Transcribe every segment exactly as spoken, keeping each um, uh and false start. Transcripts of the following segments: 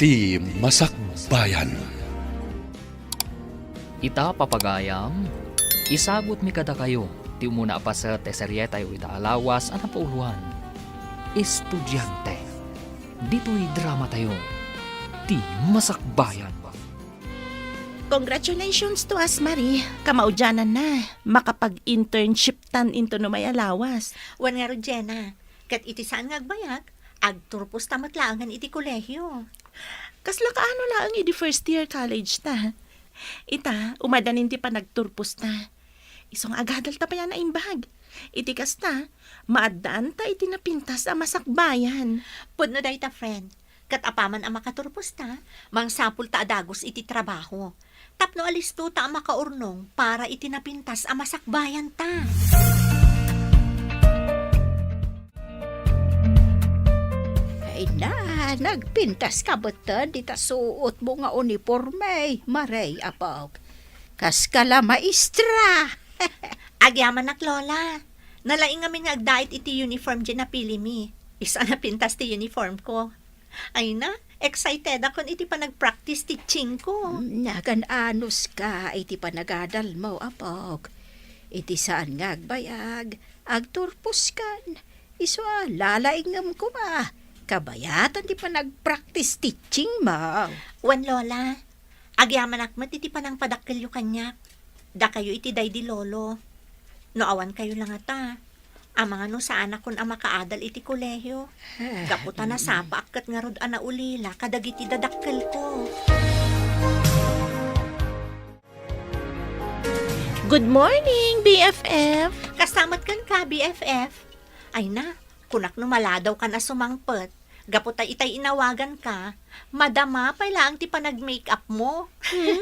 Ti Masakbayan. Ita, papagayam, isagutmi kadakayo ti umuna a paset ti serietayo ita a lawas a napauloan, Estudiante. Ditoy dramatayo, Ti Masakbayan. Congratulations to us, Marie. Kamaudianan na, makapag-internship tan into no may a lawas. Wen ngarud, Jenna, ket iti saan nga agbayag, agturposta met laengen iti kolehio. Kasla kaano laeng idi first year college ta? Ita, umaddanin ti panagturposta. Isu nga agadalta pay a naimbag. Iti kasta, maaddaanta iti napintas a masakbayan. Pudno dayta, friend. Ket apaman a makaturposta, mangsapulta a dagus iti trabaho. Tapno alistota a makaurnong para iti napintas a masakbayanta. Ay na, nagpintaska metten dita suotmo nga uniporme, Marie, apok. Kaska la maestra. Agyamanak, Lola. Nalaing ngamin nga agdait iti uniform diay napilimi. Isu a napintas ti uniformko. Ay na, excitedakon iti panagpractice teachingko. Nagan-anuska iti panagadalmo, apok. Iti saan nga agbayag, agturposkan. Isu a lalaingem koma, kabayatan ti panagpractice teachingmo. Wen, Lola, agyamanak met iti panangpadakkelyo kaniak. Dakayo iti daydi lolo. No awankayo la ngata, amangan no saanakon a makaadal iti kolehio. Gapu ta nasapaak ket ngarud a naulila kadagiti dadakkelko. Good morning, B F F! Kasta met kenka, B F F. Ay na, kunak no maladawkan a sumangpet. Gapu ta itay inawaganka, madama pay laeng ti panag-makeup mo. Hmm.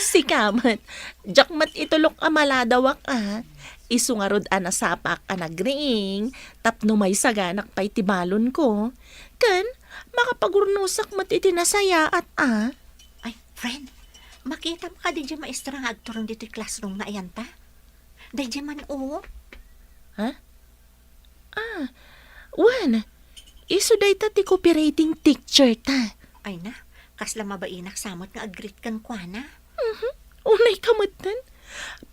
Sika met, diak met itulok a maladawak a. Isu ngarud a nasapaak a nagriing, tapno maisaganak pay ti balonko. Ken, makapagurnosak met iti nasayaat a. Ay, friend, makitam kadi diay maestra nga agturong ditoy classroom nga ayanta? Daydiay man, o. Ha? Ah, wen, isu dayta ti copywriting teacher ta. Ay na, kasla mabainak sa met nga ag-greet kenkuana. Mhm. Unayka metten.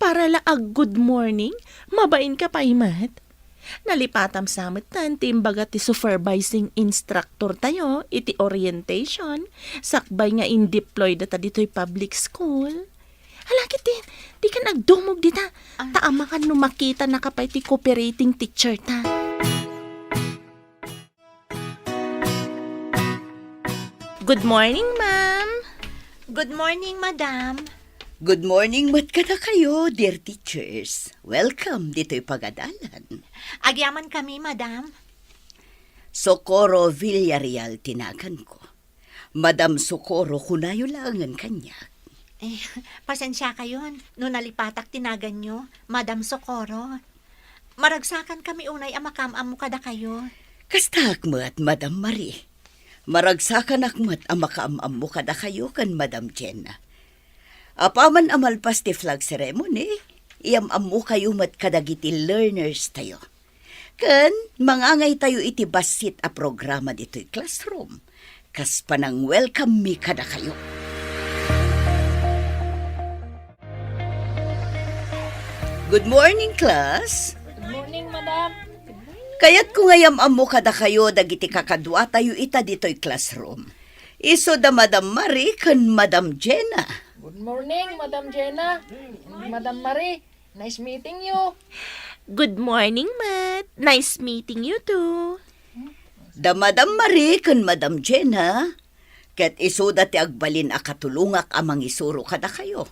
Para la ag-good morning, mabainka pay met. Nalipatam sa metten ti imbaga ti supervising instructor tayo iti orientation, sakbay nga in-deploy data ditoy public school. Hala, ket di, dikan agdumog dita. Ah. Ta amangan no makitanaka pay ti copywriting teacher ta. Good morning, ma'am. Good morning, madam. Good morning met kadakayo, dear teachers. Welcome ditoy pagadalan. Agyamankami, madam. Socorro Villarreal ti naganko. Madam Socorro, kunayo laengen kaniak. Eh, pasensiakayon no nalipatak ti naganyo, Madam Socorro. Maragsakankami unay a makaam-ammo kadakayo. Kastaak met, Madam Marie. Maragsakanak met a makaam-ammo kadakayo ken Madam Jenna. Apaman a malpas ti flag ceremony, iyam-ammokayo met kadagiti learners tayo. Ken mangangaytayo iti bassit a programa ditoy classroom, kas panang-welcome mi kadakayo. Good morning, class. Good morning, madam. Kayatko nga iyam-ammo kadakayo dagiti kakaduatayo ita ditoy classroom. Isu da Madam Marie ken Madam Jenna. Good morning, Madam Jenna. Madam Marie, nice meeting you. Good morning, Matt. Nice meeting you too. Da Madam Marie ken Madam Jenna, ket isuda ti agbalin a katulongak a mangisuro kadakayo.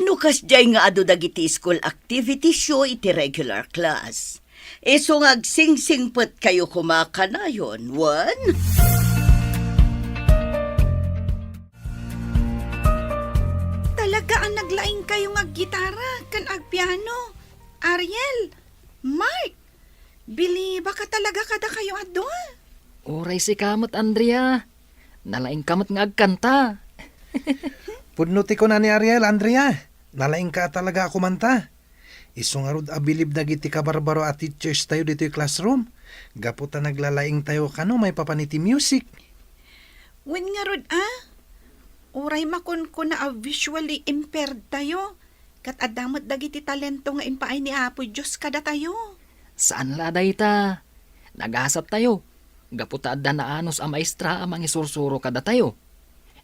No kasdiay nga adu dagiti school activitiesyo iti regular class, isu nga agsingsingpetkayo koma kanayon, wen? Talaga a naglaingkayo nga aggitara ken agpiano. Ariel, Mark, bilibaka talaga kadakayo a dua. Uray sika met, Andrea. Nalaingka met nga agkanta. Pudno ti kuna ni Ariel, Andrea. Nalaingka talaga a kumanta. Isu ngarud a bilib dagiti kabarbaro a teachers tayo ditoy classroom. Gapu ta naglalaingtayo kano maipapan iti music. Wen ngarud a, uray makunkuna a visually impaired tayo, ket adda met dagiti talento nga impaay ni Apo Dios kadatayo. Saan la dayta. Nagasat tayo. Gapu ta adda naanus a maestra a mangisursuro kadatayo.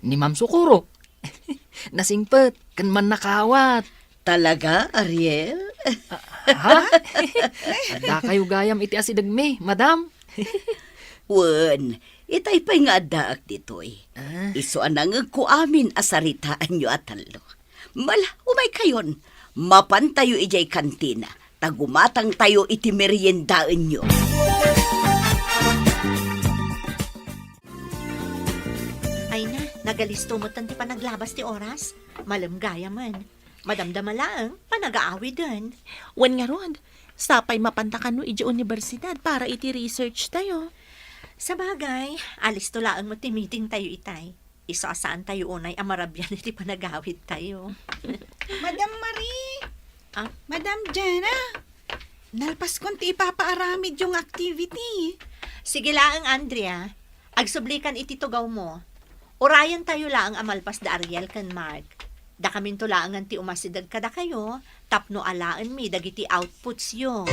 Ni Ma'am Socorro. Nasingpet ken mannakaawat. Talaga, Ariel? Ha? Adda kayo gayam iti asidegmi, madam? Wen, itay pay nga addaak ditoy. Ah. Isu a nangegko amin a saritaanyo a tallo. Mala, umay kayon. Mapantayo idiay kantina. Ta gumatangtayo iti meriendaenyo. Ay na, nagalisto metten ti panaglabas ti oras. Malem gayamen. Madamdama laeng, panagaawiden. Wen ngarud, sapay mapanta kano idiay universidad para iti research tayo. Sabagay, alisto laeng met ti meeting tayo itay. Isu a saan tayo unay a marabian iti panagawid tayo. Madam Marie! Ah? Madam Jenna! Nalpaskon ti ipapaaramidyo nga activity. Sige laeng, Andrea. Agsublikan iti tugawmo. Urayen tayo laeng a malpas da Ariel ken Mark. Dakaminto laengen ti umasideg kadakayo tapno alaenmi dagiti outputsyo.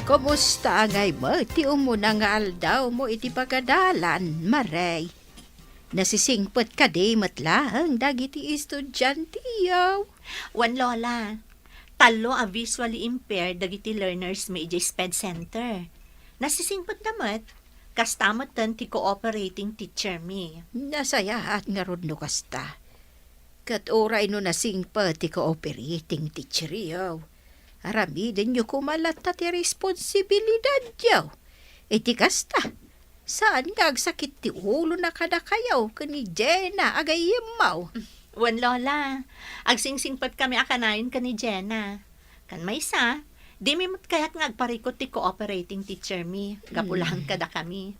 Kumusta ngay met ti umuna nga aldawmo iti pagadalan, Marie? Nasisingpet kadi met laeng dagiti estudianteyo? Wen, Lola. Tallo a visually impaired dagiti learners mi idiay SPED Center. Nasisingpetda met, kasta metten ti cooperating teacher mi. Nasayaat ngarud no kasta. Ket uray no nasingpet ti cooperating teacheryo, aramidenyo koma latta ti responsibilidadyo. Iti kasta, saan nga agsakit ti ulona kadakayo ken ni Jenna a gayyemmo? Wen, Lola, agsingsingpetkami a kanayon ken ni Jenna. Ken maysa, dimi met kayat nga agparikut ti cooperating teacher mi, gapu laeng kadakami.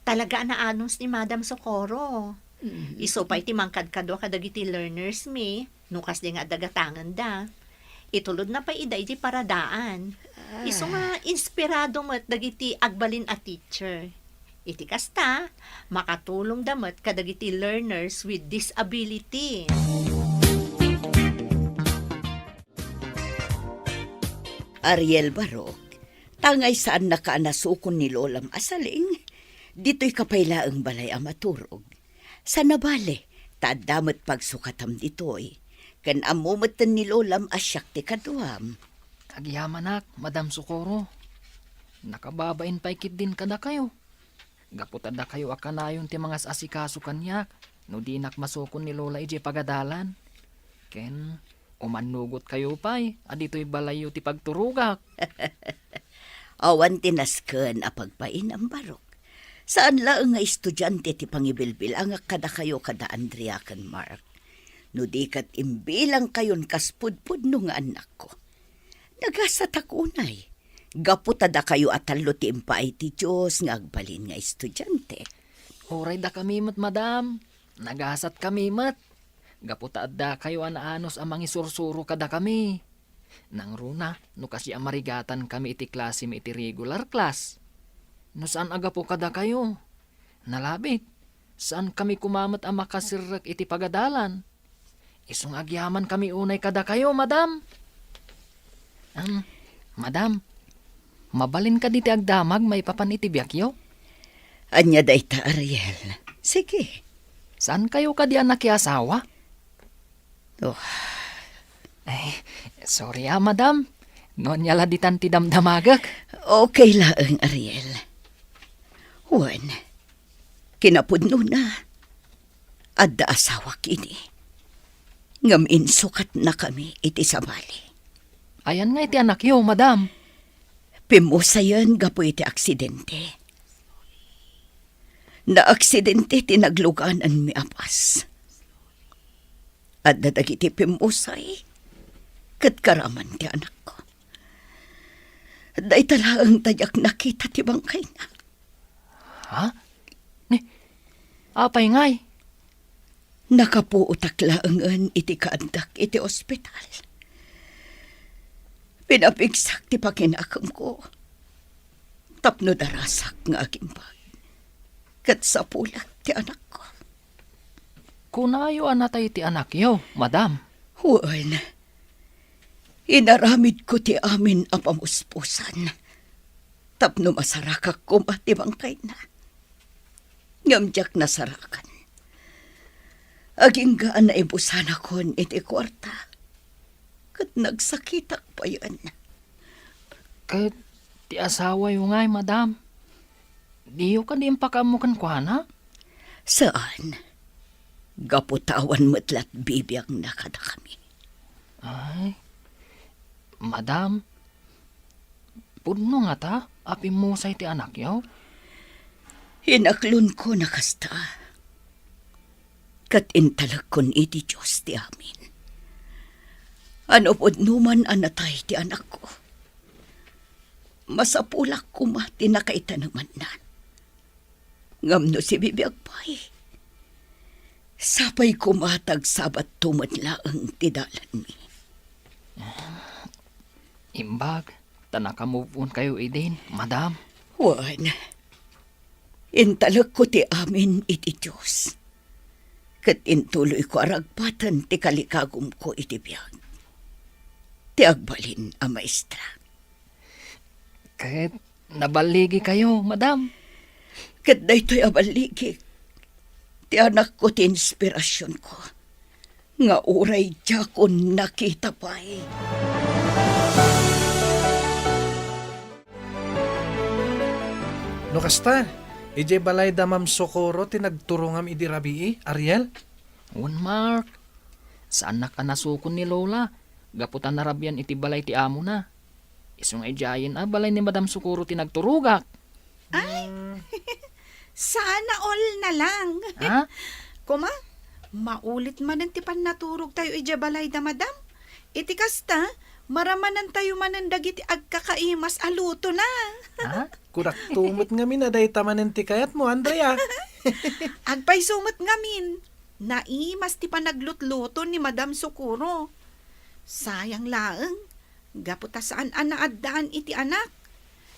Talaga a naanus ni Madam Socorro. Mm. Isu pay ti mangkadkadua kadagiti learners mi, no kasdi nga adda gatangenda. Itulodna pay ida iti paradaan. Ah. Isu nga inspirado met dagiti agbalin a teacher. Iti kasta, makatulongda met kadagiti learners with disability. Ariel Barok, tangay saannaka a nasukon ni Lolam a Saling, ditoyka pay laeng balay a maturog. Sana bale, ta adda met pagsukatam ditoy. Ken ammo metten ni Lolam a siak ti kaduam. Agyamanak, Madam Socorro. Nakababain pay ketdin kadakayo. Gapu ta dakayo a kanayon ti mangas-asikaso kaniak no dinak masukon ni Lola idiay pagadalan. Ken umannugotkayo pay a ditoy balayyo ti pagturogak. Awan ti nasken a pagbainam, Barok. Saan laeng nga estudiante ti pangibilbilangak kadakayo kada Andrea ken Mark. No di ket imbilangkayon kas pudpudno nga annakko. Nagasatak unay. Gapu ta dakayo a tallo ti impaay ti Dios nga agbalin nga estudiante. Uray dakami met, madam. Nagasatkami met. Gapu ta addakayo a naanus a mangisursuro kadakami. Nangruna, no kasdi a marigatankami iti klasemi iti regular class. No saan a gapu kadakayo, nalabit, saankami koma met a makasirrek iti pagadalan. Isu nga agyamankami unay kadakayo, madam. Am, madam, mabalin kadi ti agdamag maipapan iti biagyo? Ania dayta, Ariel? Sige. Saankayo kadi a nakiasawa? Oh. Ay, sorry a, madam. No ania la ditan ti damdamagek. Okay laeng, Ariel. Wen, kinapudnona, adda asawak idi. Ngem insukatnakami iti sabali. Ayan nga iti anakyo, madam? Pimmusayen gapu iti aksidente. Naaksidente ti naglugananmi a bus. Adda dagiti pimmusay ket karaman ti anakko. Dayta laeng ta diak nakita ti bangkayna. Ha? Ni, apay ngay? Nakapuotak laengen iti kaaddak iti ospital. Pinapigsak ti pakinakemko. Tapno darasak nga agimbag, ket sapulak ti anakko. Kunayo a natay ti anakyo, madam? Wen, inaramidko ti amin a pamuspusan tapno masarakak koma ti bangkayna. Ngem diak nasarakan. Agingga a naibusanakon iti kuarta, ket nagsakitak payen. Ket ti asawayo ngay, madam? Diyo kadi impakaammo kenkuana? Saan. Gapu ta awan met la ti bibiagna kadakami. Ay, madam, pudno ngata a pimmusay ti anakyo? Inaklonko a kasta, ket intalekkon iti Dios ti amin. A no pudno man a natay ti anakko, masapulak koma ti nakaitanemanna. Ngem no sibibiag pay, sapay koma ta agsabatto met laeng ti dalanmi. Imbag ta naka-move on kayo idin, madam? Wen, intalekko ti amin iti Dios, ket intuloyko a ragpaten ti kalikagumko iti biag. Ti agbalin a maestra. Ket naballigi kayo, madam? Ket daytoy a balligik, ti anakko ti inspirasionko, nga uray diakon nakita pay. No kasta, idiay balay da Ma'am Socorro ti nagturongam idi rabii, Ariel? Wen, Mark. Saannak a nasukon ni Lola, gapu ta narabian iti balay ti amona. Isu nga idiayen a balay ni Madam Socorro ti nagturogak. Ay, sana all na lang. Ha? Koma, maulit manen ti pannaturogtayo idiay balay da Madam. Iti kasta, maramanantayo manen dagiti agkakaimas a lutona. Ha? Kunak tumot ngamin a dayta manen ti kayatmo, Andrea. Agpayso met ngamin. Naimas ti panaglutluto ni Madam Socorro. Sayang laeng, gapu ta saan a naaddaan iti anak.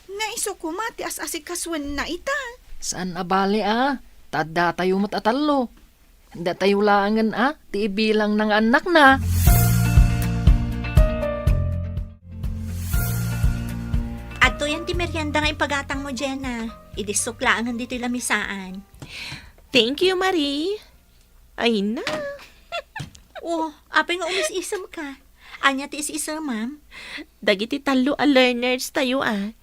Nga isu koma ti as-asikasuenna ita. Saan a bale a, ta addatayo met a tallo. Datayo laengen a, ti ibilangna nga annakna. Adtoyen ti merienda nga impagatangmo, Jenna. Idissok laengen ditoy lamisaan. Thank you, Marie. Ay na. Oh, apay nga umis-isemka? Ania ti is-isemam? Dagiti tallo a learners tayo a.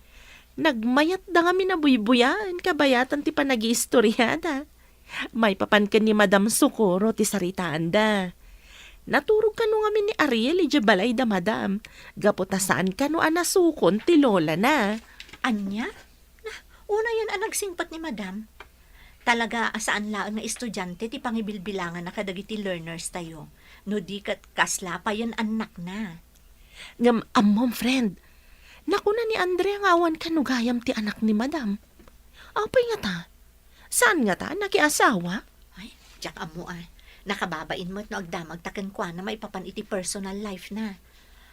Nagmayatda ngamin a buybuyaen kabayatan ti panagiistoriada. Maipapan ken ni Madam Socorro ti saritaanda. Naturog kano ngamin ni Ariel idiay balay da Madam, gapu ta saan kano a nasukon ti lolana. Ania? Nah, unayen a nagsingpet ni Madam. Talaga a saan laeng nga estudiante ti pangibilbilangana kadagiti learners tayo, no di ket kasla payen annakna. Ngem ammom, friend, nakuna ni Andrea nga awan kano gayam ti anak ni Madam. Apay ngata? Saan ngata a nakiasawa? Ay, diak ammo a. Nakababain met no agdamagta kenkuana maipapan iti personal life na.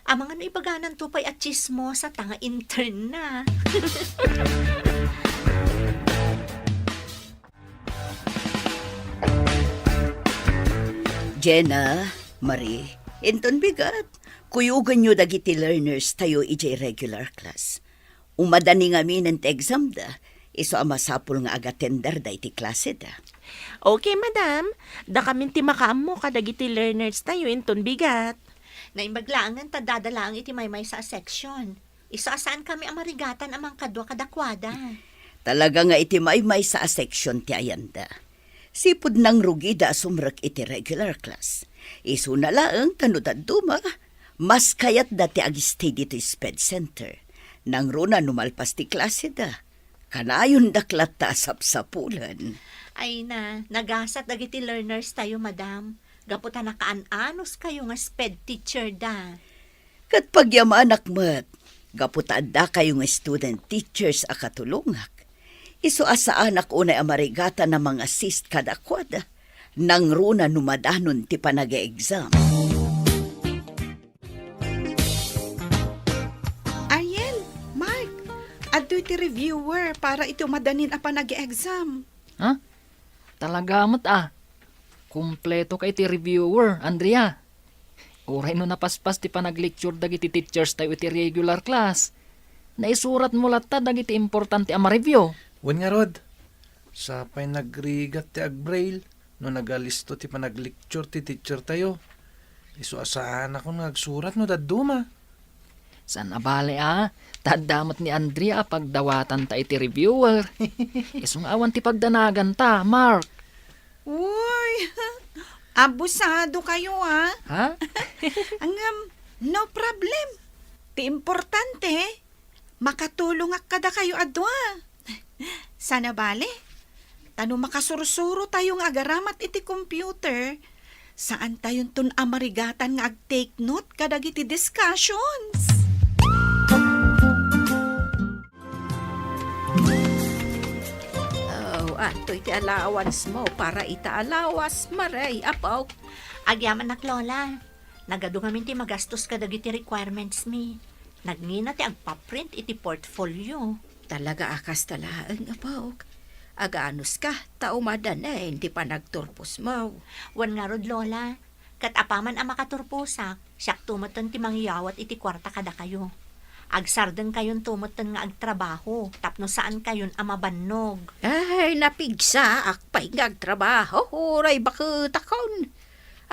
Amangan no ibagananto pay a tsismosa ta nga intern na. Jenna, Marie, inton bigat, kuyogenyo dagiti learners tayo idiay regular class. Umadani ngaminen ti exam da, isu a masapul nga agatenderda iti klaseda. Okay, madam. Dakamin ti makaammo kadagiti learners tayo inton bigat. Naimbag laengen ta addada laeng iti maymaysa a section. Isu a saan kami a marigatan a mangkadua kadakuada. Talaga nga iti maymaysa a section ti ayanda. Sipud nangrugida a sumrek iti regular class. Isuna laeng ta no dadduma, mas kayatda ti ag-stay ditoy sped center. Nangruna no malpas ti klaseda, kanayondak latta a sapsapulen. Ay na, nagasat dagiti learners tayo, madam. Gapu ta nakaan-anos kayo nga sped teacher da. Ket pagyamanak met, gapu ta adda kayo nga student teachers a katulongak. Isu a saanak unay a marigatan a mang-assist kadakuada, nangruna no madanon ti panag-exam. Ariel, Mark, Daytoy ti reviewer para iti umadanin a panag-exam. Ha? Talaga met a. Kumpleto ka iti reviewer, Andrea. Uray no napaspas ti panaglecture dagiti teachers tayo iti regular class, naisuratmo latta dagiti importante a ma-review. Wen ngarud, sapay nagrigat ti agbraille no nagalisto ti panaglecture ti teacher tayo. Isu a saanakon nga agsurat no dadduma. Saan a bale a, ta adda met ni Andrea a pagdawatanta iti reviewer. Isu nga awan ti pagdanaganta, Mark. Uy, abusado kayo, ah. Ha? Ngem, no problem. Ti importante, makatulongak kadakayo a dua. Saan a bale, ta no makasursuro tayo nga agaramat iti computer, saan tayonton a marigatan nga ag-take note kadagiti discussions. Oh, adtoy ti allowance mo para ita a lawas, Maray, apo. Agyamanak, Lola. Nagadu ngamin ti magastos kadagiti requirements mi. Nagngina ti agpaprint iti portfolio. Talaga a kasta laeng, apo. Aganuska, ta umadanen ti panagturpos mo. Wen ngarud, Lola. Ket apaman a makaturposak, siakto metten ti mangyawat iti kuarta kadakayo. Agsardengkayonto metten nga agtrabaho tapno saankayon a mabannog. Ay, napigsaak pay nga agtrabaho, uray baketakon.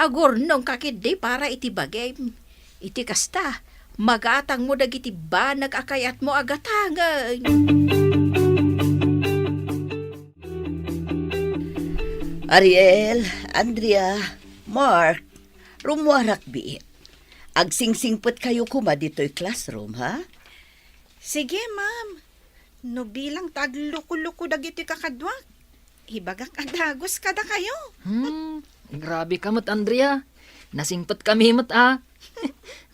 Agurnongka ketdi para iti bagim. Iti kasta, magatangmo dagiti banag a kayatmo a gatangen. Ariel, Andrea, Mark, rummuarak biit. Agsingsingpetkayo koma ditoy classroom, ha? Sige, ma'am. No bilang ta agluko-luko dagitoy kakaduak, ibagak a dagus kadakayo. Hmm, grabe ka met, Andrea. Nasingpetkami met, ah.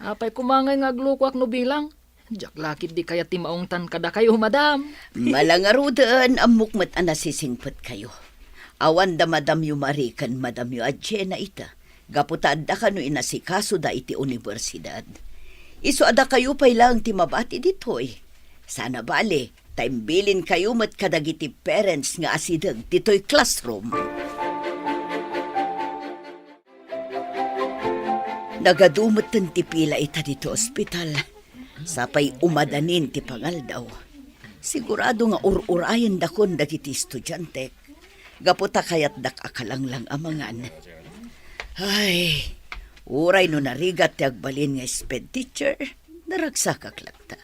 Apay koma ngay nga aglukoak no bilang? Diak la ketdi kayat ti maungtan kadakayo, madam. Malangaruden, ammok met a nasisingpetkayo. Awan da madamyo Marie ken madamyo a Jenna ita, gapu ta adda kano inasikasoda iti universidad. Isu a dakayo pay laeng ti mabati ditoy. Saan a bale, ta imbilinkayo met kadagiti parents nga asideg ditoy classroom. Nagadu metten ti pila ita ditoy ospital. Sapay umadanin ti pangaldaw. Sigurado nga ur-urayendakon dagiti estudiantek. Gapu ta kayatdak a kalanglang a mangan. Ay, uray no narigat ti agbalin nga sped teacher, naragsakak latta.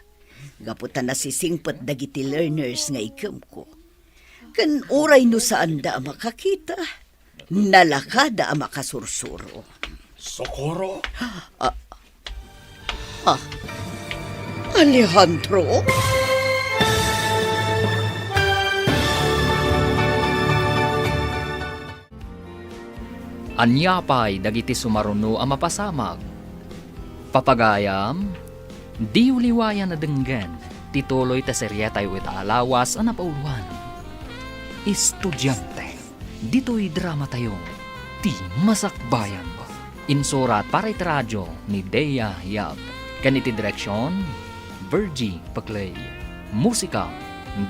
Gapu ta nasisingpet dagiti learners nga iggemko. Ken uray no saanda a makakita, nalakada a makasursuro. Socorro? Ah, ah, Alejandro? Ania pay dagiti sumaruno a mapasamak? Papagayam, diyo liwayan a denggen ti tuloy ta serietayo ita a lawas a napauluan. Estudiante. Ditoy dramatayo, Ti Masakbayan. Insurat para iti radio ni Dea Yap. Ken iti direksion, Virgie Paclay. Musika,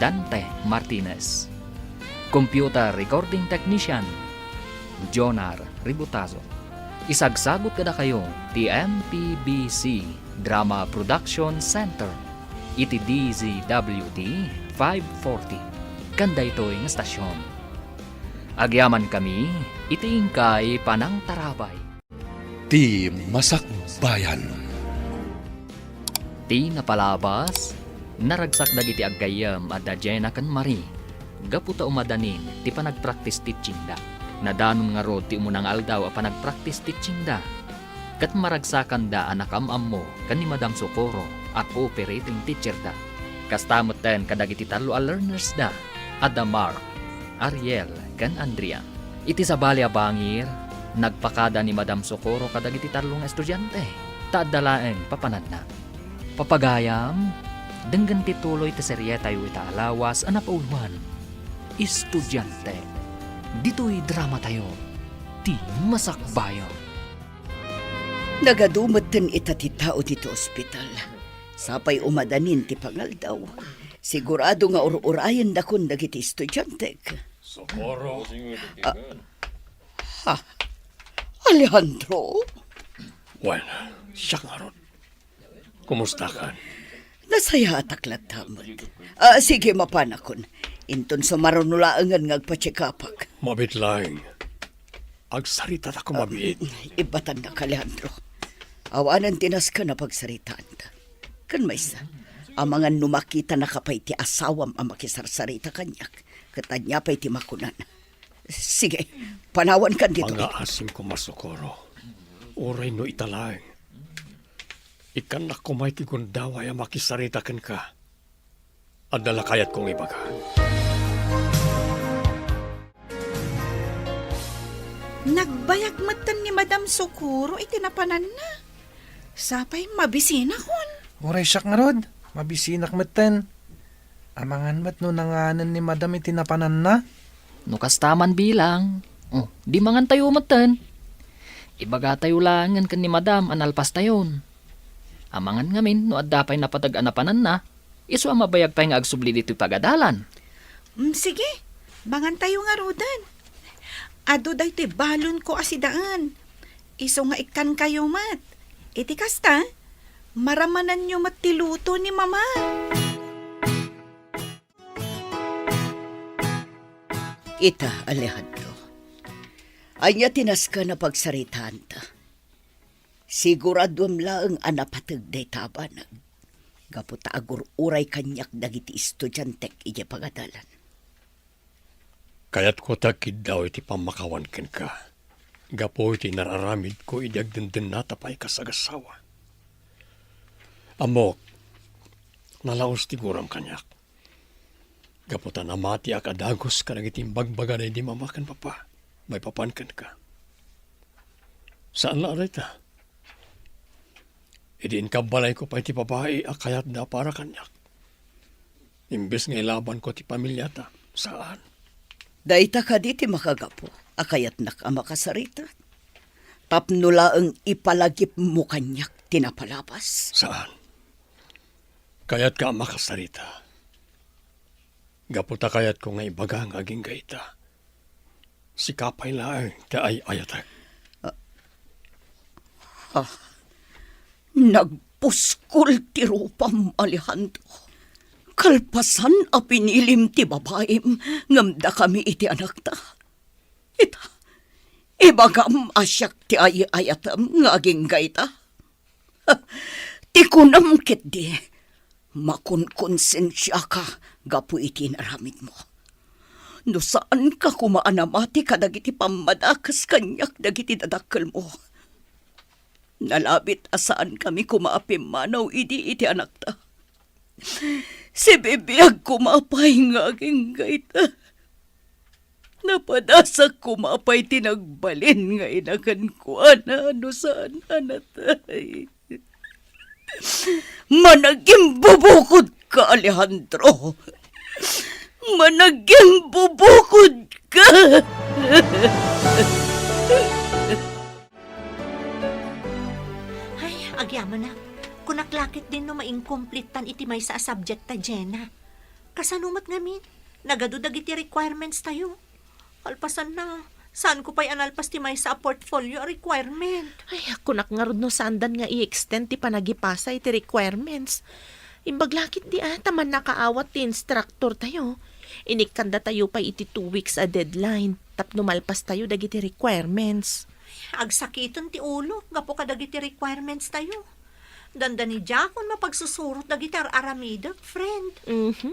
Dante Martinez. Computer recording technician, Jonar Ributazo. Isagsagut kadakayo ti M P B C Drama Production Center iti D Z W T five forty. Ken daytoy nga stasyon. Agyamankami iti inkay panangtarabay. Ti Masakbayan. Ti napalabas, naragsak dagiti aggayyem a da Jenna ken Marie gapu ta umadanin ti panagpractice teachingda. Nadanon ngarud ti umuna nga aldaw a panagpractice teachingda, ket maragsakanda a nakam-ammo ken ni Madam Socorro a cooperating teacherda. Kasta metten kadagiti tallo a learnersda a da Mark, Ariel, ken Andrea. Iti sabali a bangir, nagpakada ni Madam Socorro kadagiti tallo nga estudiante, ta adda laeng papananna. Papagayam, denggen ti tuloy ti serietayo ita a lawas a napauluan. Estudiante. Ditoy dramatayo, Ti Masakbayan. Nagadu metten ita ti tao ditoy ospital. Sapay umadanin ti pangaldaw, Sigurado nga ur-urayendakon dagiti estudiantek. Socorro. Ha? Alejandro? Wen, siak ngarud. Kumustakan? Nasayaatak latta met. Ah, sige, mapanakon. Inton sumaruno laengen nga agpa-check-upak. Mabiit laeng. Agsaritatak mabiit. Ibbatannak, Alejandro. Awanen ti nasken a pagsaritaanta. Ken maysa, amangan no makitanaka pay ti asawam a makisarsarita kaniak, ket ania pay ti makunana? Sige, panawankan ditoy. Pangngaasim koma, Socorro. Uray no ita laeng. Ikkannak koma iti gundaway a makisarita kenka. Adda la kayatko nga ibaga. Nagbayag metten ni Madam Socorro iti napananna. Sapay mabisinakon. Uray siak ngarud, mabisinak metten. Amangan met no nanganen ni Madam iti napananna? No kasta man bilang, oh, di mangantayo metten. Ibagatayo laengen ken ni Madam a nalpastayon. Amangan ngamin no adda pay napateg a napananna, isu a mabayag pay nga agsubli ditoy pagadalan. Mm, sige, mangantayo ngaruden. Adu daytoy balonko a sidaan. Isu nga ikkankayo met. Iti kasta, maramananyo met ti luto ni Mama. Ita, Alejandro. Ania ti nasken a pagsaritaanta? Siguraduem laeng a napateg dayta a banag, gapu ta agur-uray kaniak dagiti estudiantek idiay pagadalan. Kayatko ti agkiddaw iti pammakawan kenka, gapu iti inar-aramidko idi agdendennata pay kas agassawa. Ammok, nalaus ti guram kaniak. Gapu ta namatiak a dagus kadagiti imbagbaga daydi mama ken papa maipapan kenka. Saan la a dayta. Idi inkabbalayko pay ti babai a kayatda para kaniak, imbes nga ilabanko ti pamiliata, saan. Dayta kadi ti makagapu a kayatnak a makasarita? Tapno laeng ipalagipmo kaniak ti napalabas? Saan. Kayatka a makasarita. Gapu ta kayatko nga ibaga nga agingga ita. Sika pay laeng ti ay-ayatek. Ah, ah, nagpuskol ti rupam, Alejandro. Kalpasan a pinilim ti babaim, ngem dakami iti anakta. Ita, ibagam a siak ti ay-ayatem nga agingga ita. Ti kunam ketdi, makunkonsensiaka gapu iti inaramidmo. No saanka koma a namati kadagiti pammadakes kaniak dagiti dadakkelmo. Nalabit a saankami koma a pimmanaw idi iti anakta. Sibibiag koma pay nga agingga ita. Napadasak koma pay ti nagbalin nga ina kenkuana no saan a natay. Managimbubukodka, Alejandro. Managimbubukodka. Ay, agyamanak. Kunak la ketdin no maingkomplittan iti maysa a subject ta, Jena. Kasano met ngamin? Nagadu dagiti requirements tayo. Kalpasanna, saanko pay a nalpas ti maysa a portfolio a requirement. Ay, kunak ngarud no saandan nga i-extend ti panagipasa iti requirements. Imbag la ketdi a, ta mannakaawat ti instructor tayo. Inikkanda tayo pay iti two weeks a deadline tapno malpas tayo dagiti requirements. Agsakiten ti ulo gapu kadagiti requirements tayo. Dandani diakon mapagsusurot dagiti ar-aramidek, friend. Mhm.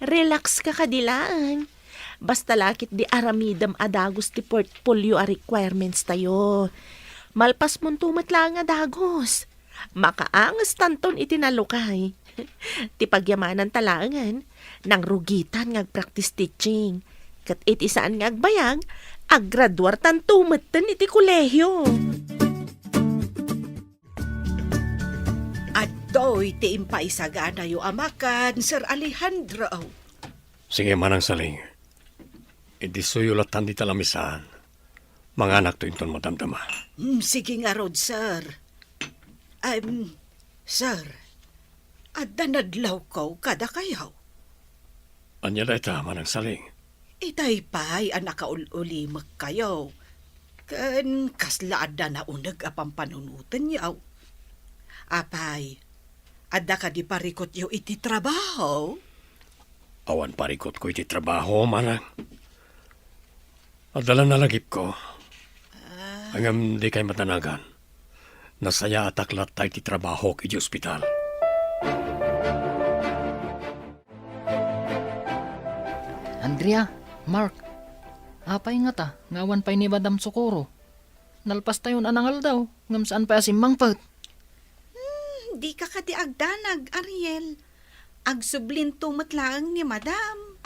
Relax ka kadi laeng. Basta la ketdi aramidem a dagus ti portfolio a requirements tayo. Malpasmonto met laeng a dagus. Makaangestanton iti nalukay. Ti pagyamananta laengen, nangrugitan nga agpractice teaching. Ket iti saan nga agbayag, aggraduartanto metten iti kolehio. Adtoy ti impaisaganayo a makan, Sir Alejandro. Sige, Manang Saling. Idissoyo lattan dita lamisaan. Manganakto inton madamdama. Hmm, sige ngarud, sir. Em, sir, adda nadlawko kadakayo. Ania dayta, Manang Saling? Itay pay a nakaul-ulimekkayo. Ken kasla adda nauneg a pampanunotenyo. Apay, adda kadi parikutyo iti trabaho? Awan parikutko iti trabaho, Manang. Adda la nalagipko. Ah. Ngem dikay madanagan. Nasayaatak latta iti trabahok iti ospital. Andrea, Mark, apay ngata nga awan pay ni Madam Socorro? Nalpastayon a nangaldaw, ngem saan pay a simmangpet. Hmm, dika kadi agdanag, Ariel. Agsublinto met laeng ni Madam.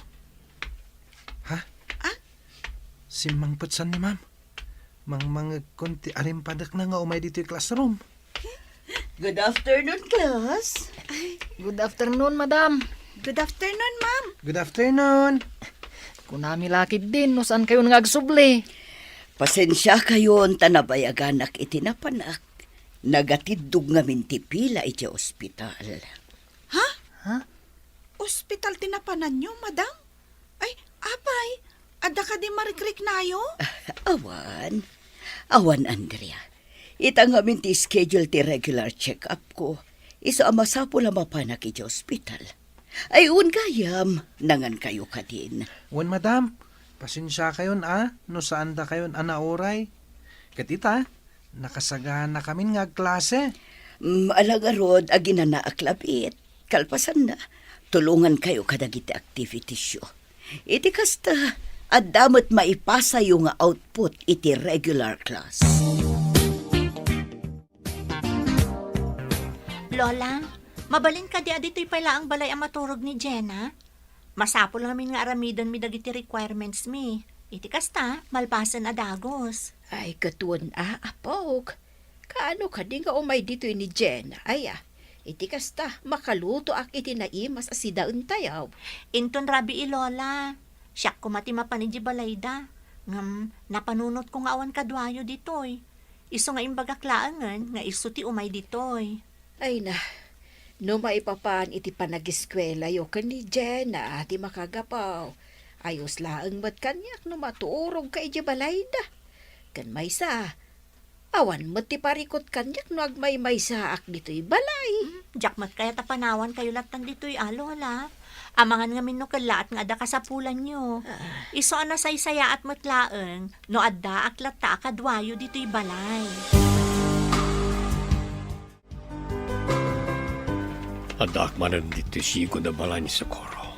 Ha? Ah? Simmangpet san ni Ma'am? Mangmangegkon ti arimpadekna nga umay ditoy classroom. Good afternoon, class. Ay, good afternoon, madam. Good afternoon, ma'am. Good afternoon. Kunami la ketdin no saan kayon nga agsubli. Pasensiakayon ta nabayaganak iti napanak. Nagatiddog ngamin ti pila iti ospital. Ha? Ha? Ospital ti napananyo, madam? Ay, apay, adda kadi marikriknayo? Awan. Awan, Andrea. Ita ngamin ti schedule ti regular check-up ko. Isu a masapul a mapanak iti ospital. Ay, wen gayam, nangan kayo kadin. Wen, madam, pasensiakayon a, no saan dakayon a nauray. Ket ita, nakasagana kamin nga agklase. Mm, ala ngarud, aginanaak labiit. Kalpasanna, tulongan kayo kadagiti activities yo. Iti kasta, adda met maipasayo nga output iti regular class. Lola, mabalin kadi a ditoy pay laeng balay a maturog ni Jenna? Masapul ngamin nga aramidenmi dagiti requirements mi. Iti kasta, malpasen a dagus. Ay, ket wen a, apok. Kaano kadi nga umay ditoy ni Jenna, aya? Iti kasta, makalutoak iti naimas a sidaentayo. Inton rabii, Lola. Siak koma ti mapan idiay balayda. Ngem, napanunotko nga awan kaduayo ditoy. Isu nga imbagak laengen nga isu ti umay ditoy. Ay na, no maipapan iti panagiskuelayo ken ni Jenna ti makagapu, ayos laeng met kaniak no maturogka idiay balayda. Ken maysa, awan met ti parikut kaniak no agmaymaysaak ditoy balay. Hmm, diak met kayat a panawankayo lattan ditoy a, Lola. Amangan ngamin no kellaat nga adda kasapulanyo. Ah. Isu a nasaysayaat met laeng no addaak latta a kaduayo ditoy balay. Addaak manen ditoy sigon a balay ni Socorro.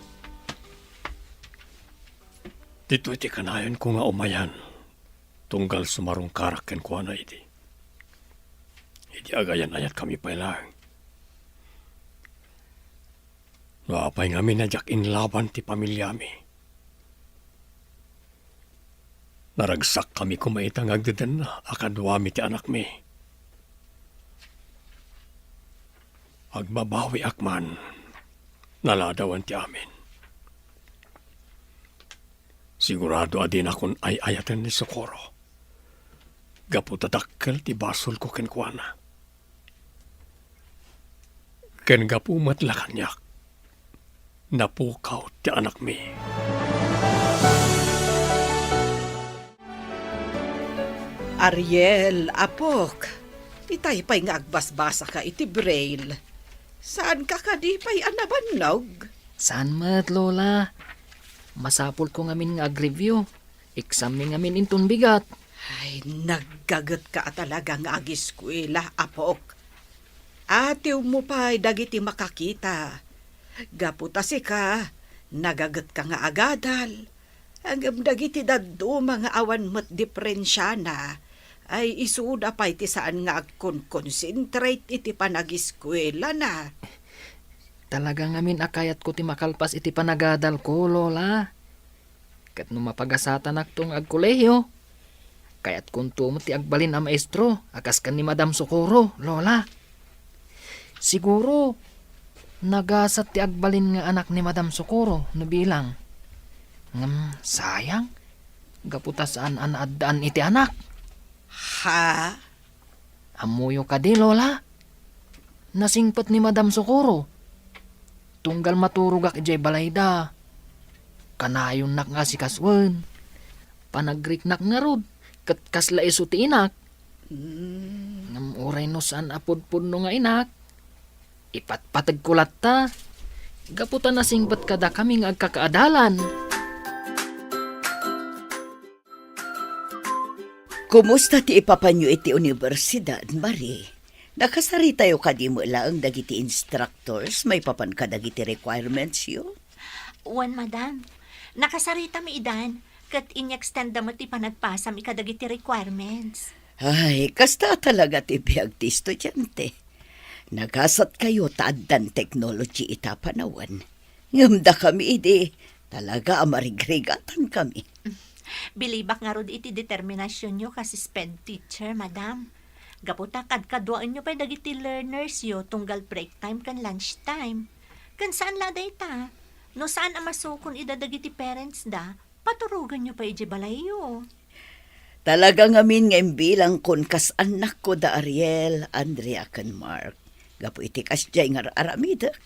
Ditoy ti kanayonko nga umayan, tunggal sumarungkarak kenkuana idi. Idi agayan-ayatkami pay laeng. No apay ngamin a diak inlaban ti familiami, naragsakkami koma ita nga agdedenna a kaduami ti anakmi. Agbabawiak man, naladawan ti amin. Sigurado a dinakon ay-ayaten ni Socorro gapu ta dakkel ti basolko kenkuana. Ken gapu met la kaniak, napukaw ti anakmi. Ariel, apok, itay pay nga agbasbasaka iti braille. Saanka kadi pay a nabannog? Saan met, Lola. Masapulko ngamin nga ag-review. Exam-mi ngamin inton bigat. Ay, naggagetka a talaga nga agiskuela, apok. Atiwmo pay dagiti makakita. Gapu ta sika, nagagetka nga agadal. Ngem dagiti dadduma nga awan met diperensiana, ay isuda pay ti saan nga agkonkonsentrate iti panagiskuelana. Talaga ngamin a kayatko ti makalpas iti panagadalko, Lola. Ket no mapagasatanakto nga agkolehiyo, kayatkonto met ti agbalin a maestro a kas ken ni Madam Socorro, Lola. Siguro, nagasat ti agbalin nga anak ni Madam Socorro no bilang. Ngem, sayang, gapu ta saan a naaddaan iti anak. Ha? Ammoyo kadi, Lola? Nasingpet ni Madam Socorro. tunggal maturogak idiay balayda. Kanayonnak nga asikasoen. Panagriknak ngarud, ket kasla isu ti inak. Mm. Ngem uray no saan a pudpudno nga inak, ipatpategko latta. Gapu ta nasingpet kadakami nga agkakaadalan. Kumusta ti ipapanyo iti universidad, Marie? Nakasaritayo kadi met laeng dagiti instructors maipapan kadagiti requirements yo? Wen, madam. Nakasaritami idan, ket in-extend da met ti panagpasami kadagiti requirements. Ay, kasta talaga ti biag ti estudiante. Nagasatkayo ta addan technology ita panawen. Ngem dakami idi, talaga a marigrigatankami. Bilibak ngarud iti determinasionyo kas SPED teacher, madam. Gapu ta kadkaduaenyo pay dagiti learnersyo tunggal break time ken lunch time. Ken saan la dayta, no saan a masukon ida dagiti parents da, paturoganyo pay idiay balayyo. Talaga ngamin nga imbilangkon kas annakko da Ariel, Andrea, ken Mark. Gapu iti kasdiay nga ar-aramidek,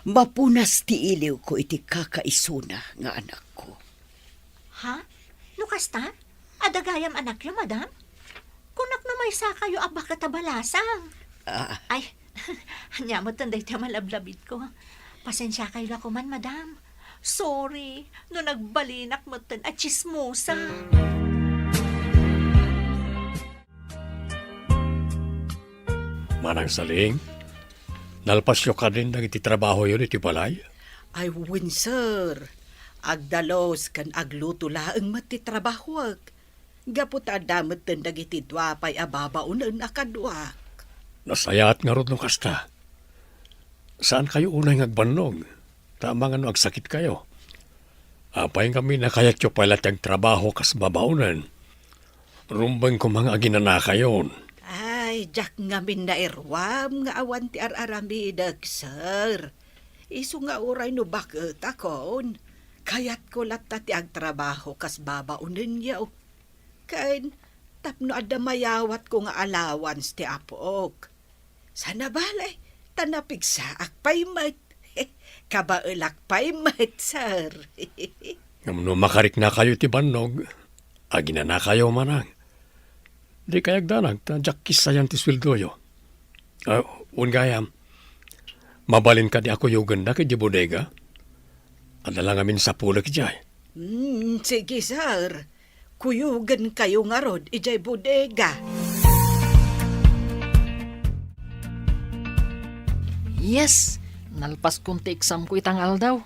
mapunas ti iliwko iti kakaisuna nga anakko. Ha? No kasta, adda gayam anakyo, madam? Kunak no maysakayo a baket a balasang. Ah. Ay, ania met daytoy a malablabitko. Pasensiakayo la koman, madam. Sorry, no nagbalinak metten a tsismosa. Manang Saling, nalpasyo kadin dagiti trabahoyo iti balay? Ay, wen, sir. Agdalus ken agluto laeng met ti trabahoek. Gapu ta adda metten dagiti dua pay a babaonen a kaduak. Nasayaat ngarud no kasta. Saankayo unay nga agbannog, ta amangan no agsakitkayo. Apay ngamin a kayatyo pay la ti agtrabaho kas babaonen? Rumbeng koma nga aginanakayon. Ay, diak ngamin nairuam nga awan ti ar-aramidek, sir. Isu nga uray no baketakon, kayatko latta ti agtrabaho kas babaonenyo. Ken tapno adda mayawatko nga allowance ti apok. Sana bale, ta napigsaak pay met. Kabaelak pay met, sir. Ngem no makariknakayo iti bannog, aginanakayo manang. Dikay agdanag ta diak kissayan ti sueldoyo. Ah, wen gayam, mabalin kadi a kuyogendak idiay bodega? Adda la ngamin sapulek idiay. Hmm, sige, sir. Kuyogenkayo ngarud idiay bodega. Yes, nalpaskon ti examko ita nga aldaw.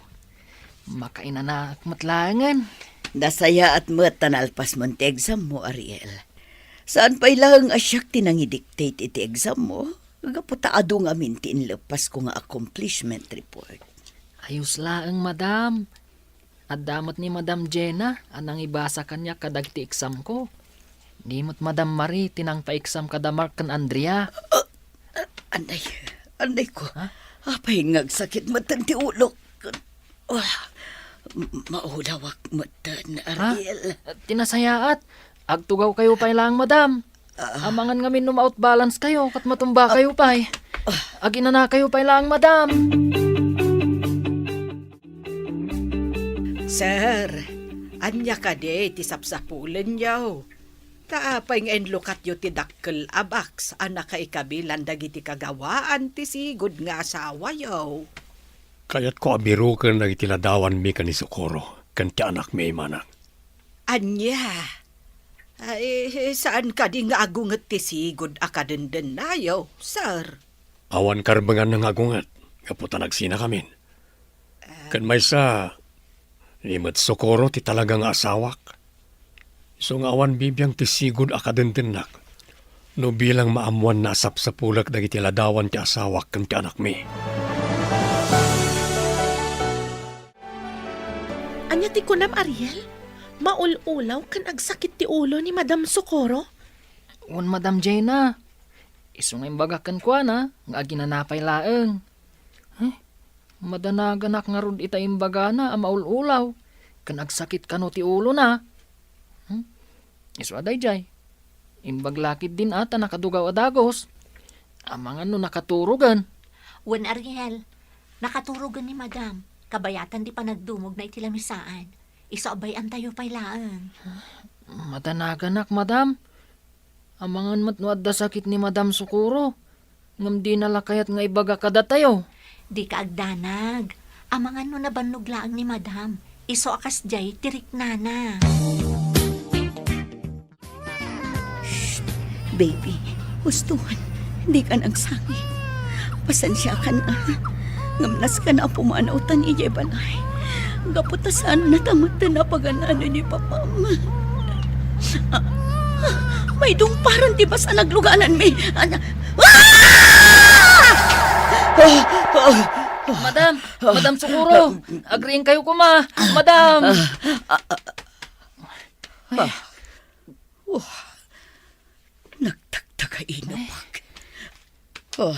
Makainanaak met laengen. Nasayaat met ta nalpasmon ti exammo, Ariel. Saan pay laeng a siak ti nangidictate iti exammo, gapu ta adu ngamin ti inleppasko nga accomplishment report. Ayos laeng, madam. Adda met ni Madam Jenna a nangibasa kaniak kadagiti examko. Ni met Madam Marie ti nangpa-exam kada Mark ken Andrea. Ah, ah, anay, anay ko. Ha? Apay nga agsakit metten ti ulok. Ah, m-, maulawak metten, ha? Ariel. Ti nasayaat, agtugawkayo pay laeng, madam. Ah. Amangan ngamin no ma-out balance kayo, ket matumba kayo pay. Ah. Aginanakayo pay laeng, madam. Sir, ania kadi ti sapsapulenyo? Ta apay nga inlukatyo ti dakkel a box a nakaikabilan dagiti kagawaan ti sigud nga asawayo? Kayatko a biroken dagiti ladawanmi ken ni Socorro ken ti anakmi, manang. Ania? Ay, saan kadi nga agunget ti sigud a kadendennayo, sir? Awan karbenganna nga agunget, gapu ta nagsinakamin. Ken maysa, ni met Socorro ti talaga nga asawak. Isu nga awan bibiang ti sigud a kadendennak no bilang maammoanna a sapsapulek dagiti ladawan ti asawak ken ti anakmi. Ania ti kunam, Ariel? Maul-ulaw ken agsakit ti ulo ni Madam Socorro? Wen, Madam Jenna. Isu nga imbagak kenkuana nga aginana pay laeng. Huh? Madanaganak ngarud ita imbagana a maul-ulaw ken agsakit kano ti ulona. Hmm? Isu a daydiay. Imbag la ketdin a ta nakadugaw a dagus. Amangan no nakaturogen. Wen, Ariel, Nakaturogen ni Madam. Kabayatan di panagdumogna iti lamisaan. Isu a bay-antayo pay laeng. Madanaganak, Madam. Amangan met no adda sakit ni Madam Socorro, ngem dina la kayat nga ibaga kadatayo. Dika agdanag. Amangan no nabannog laeng ni Madam. Isu a kasdiay ti riknana. Shh! Baby, husto, dika nagsangi. Pasensiakan, a. Ngem nasken a pumanawtan idiay balay. Gapu ta saannata met ti napagan-ano ni Papam. Ah, ah, maidungparan ti basa naglugalanmi. Ah! Ah! Ah! Ah! Madam! Madam Socorro! Agriingkayo koma! Madam! Ah! Ah! Ah! Ay. Ah! Oh, nagtagtagainupak. Oh.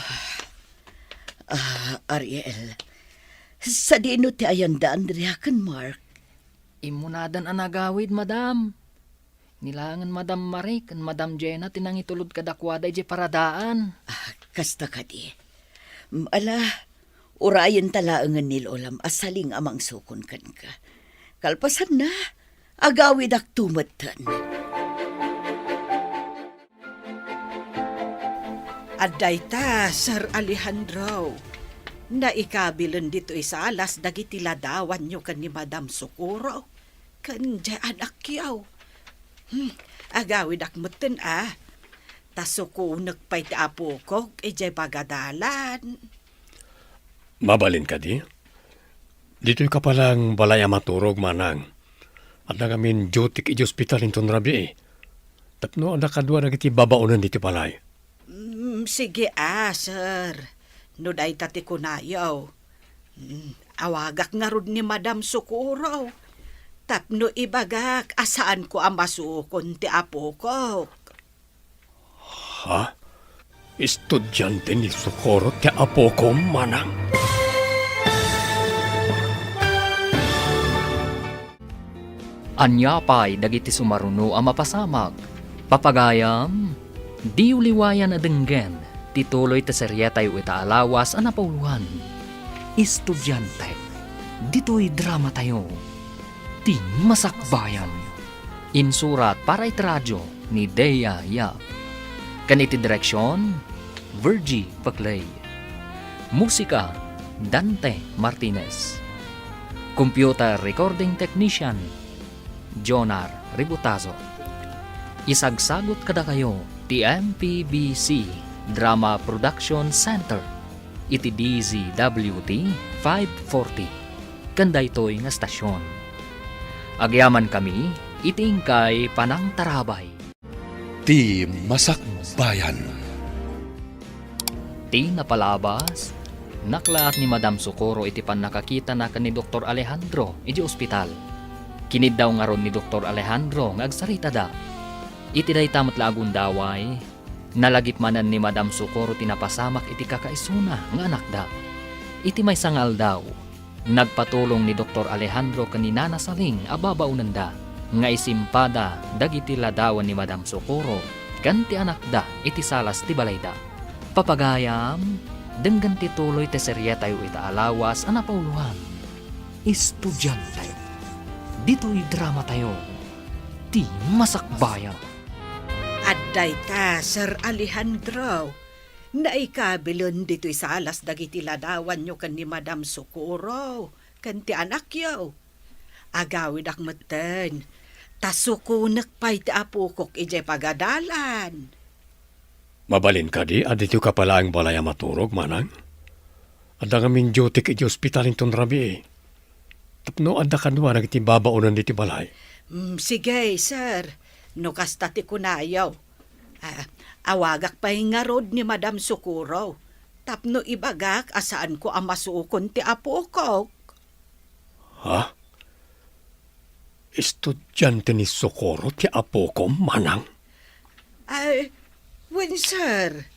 Ah, Ariel, sadino ti ayan da Andrea ken Mark? Immunadan a nagawid, Madam. Ni laengen Madam Marie ken Madam Jenna ti nangitulod kadakuada idiay paradaan. Ah, kasta kadi. Mm, ala, urayenta laengen ni Lolam a saling a mangsukon kenka. Kalpasanna, agawidakto metten. Adda ita, Sir Alejandro. Naikabilen ditoy salas dagiti ladawanyo ken ni Madam Socorro ken diay anakyo. Hmm, agawidak metten, a. Ta sukonek pay ti apokok idiay pagadalan. Mabalin kadi? Ditoy ka pay laeng balay a maturog, manang. Adda ngamin dutyk idiay ospital inton rabii. Tapno adda kadua dagiti babaonen ditoy balay. Mm, sige, a, sir. No dayta ti kunayo. Mm, awagak ngarud ni Madam Socorro. Tapno ibagak a saanko a masukon ti apokok. Ha? Estudiante ni Socorro ti apokom, manang? Ania pay dagiti sumaruno a mapasamak? Papagayam, diyo liwayan a denggen ti tuloy ti serietayo ita a lawas a napauloan. Estudiante, ditoy dramatayo. Ti Masakbayan. Insurat para iti radio ni Dea Yap. Ken iti direksion, Virgie Paclay. Musika, Dante Martinez. Computer recording technician, Jonar Ributazo. Isagsagut kadakayo ti M P B C Drama Production Center iti D Z W T five forty ken daytoy nga estasion. Agyamankami iti inkay panangtarabay. Ti Masakbayan. Ti napalabas, naklaat ni Madam Socorro iti pannakakitana ken ni Doktor Alejandro idiay ospital. Kiniddaw ngarud ni Doktor Alejandro nga agsaritada. Iti dayta met la a gundaway, nalagip manen ni Madam Socorro ti napasamak iti kakaisuna nga anakda. Iti maysa nga aldaw, nagpatulong ni Doktor Alejandro ken ni Nana Saling a babaonenda nga isimpada dagiti ladawan ni Madam Socorro ken ti anakda iti salas ti balayda. Papagayam, denggen ti tuloy ti serietayo ita a lawas a napauloan. Estudiante. Ditoy dramatayo, Ti Masakbayan. Adda ita, Sir Alejandro. Naikabilen ditoy salas dagiti ladawanyo ken ni Madam Socorro ken ti anakyo. Agawidak metten, ta sukonek pay ti apokok idiay pagadalan. Mabalin kadi a ditoy ka pay laeng balay a maturog, manang? Adda ngamin dutyk iti ospital inton rabii. Tapno adda kadua dagiti babaonen ditoy balay. Mm, sige, sir. No kasta ti kunayo. Ah, awagak pay ngarud ni Madam Socorro tapno ibagak a saanko a masukon ti apokok. Ha? Estudiante ni Socorro ti apokom, manang? Ay, wen, sir.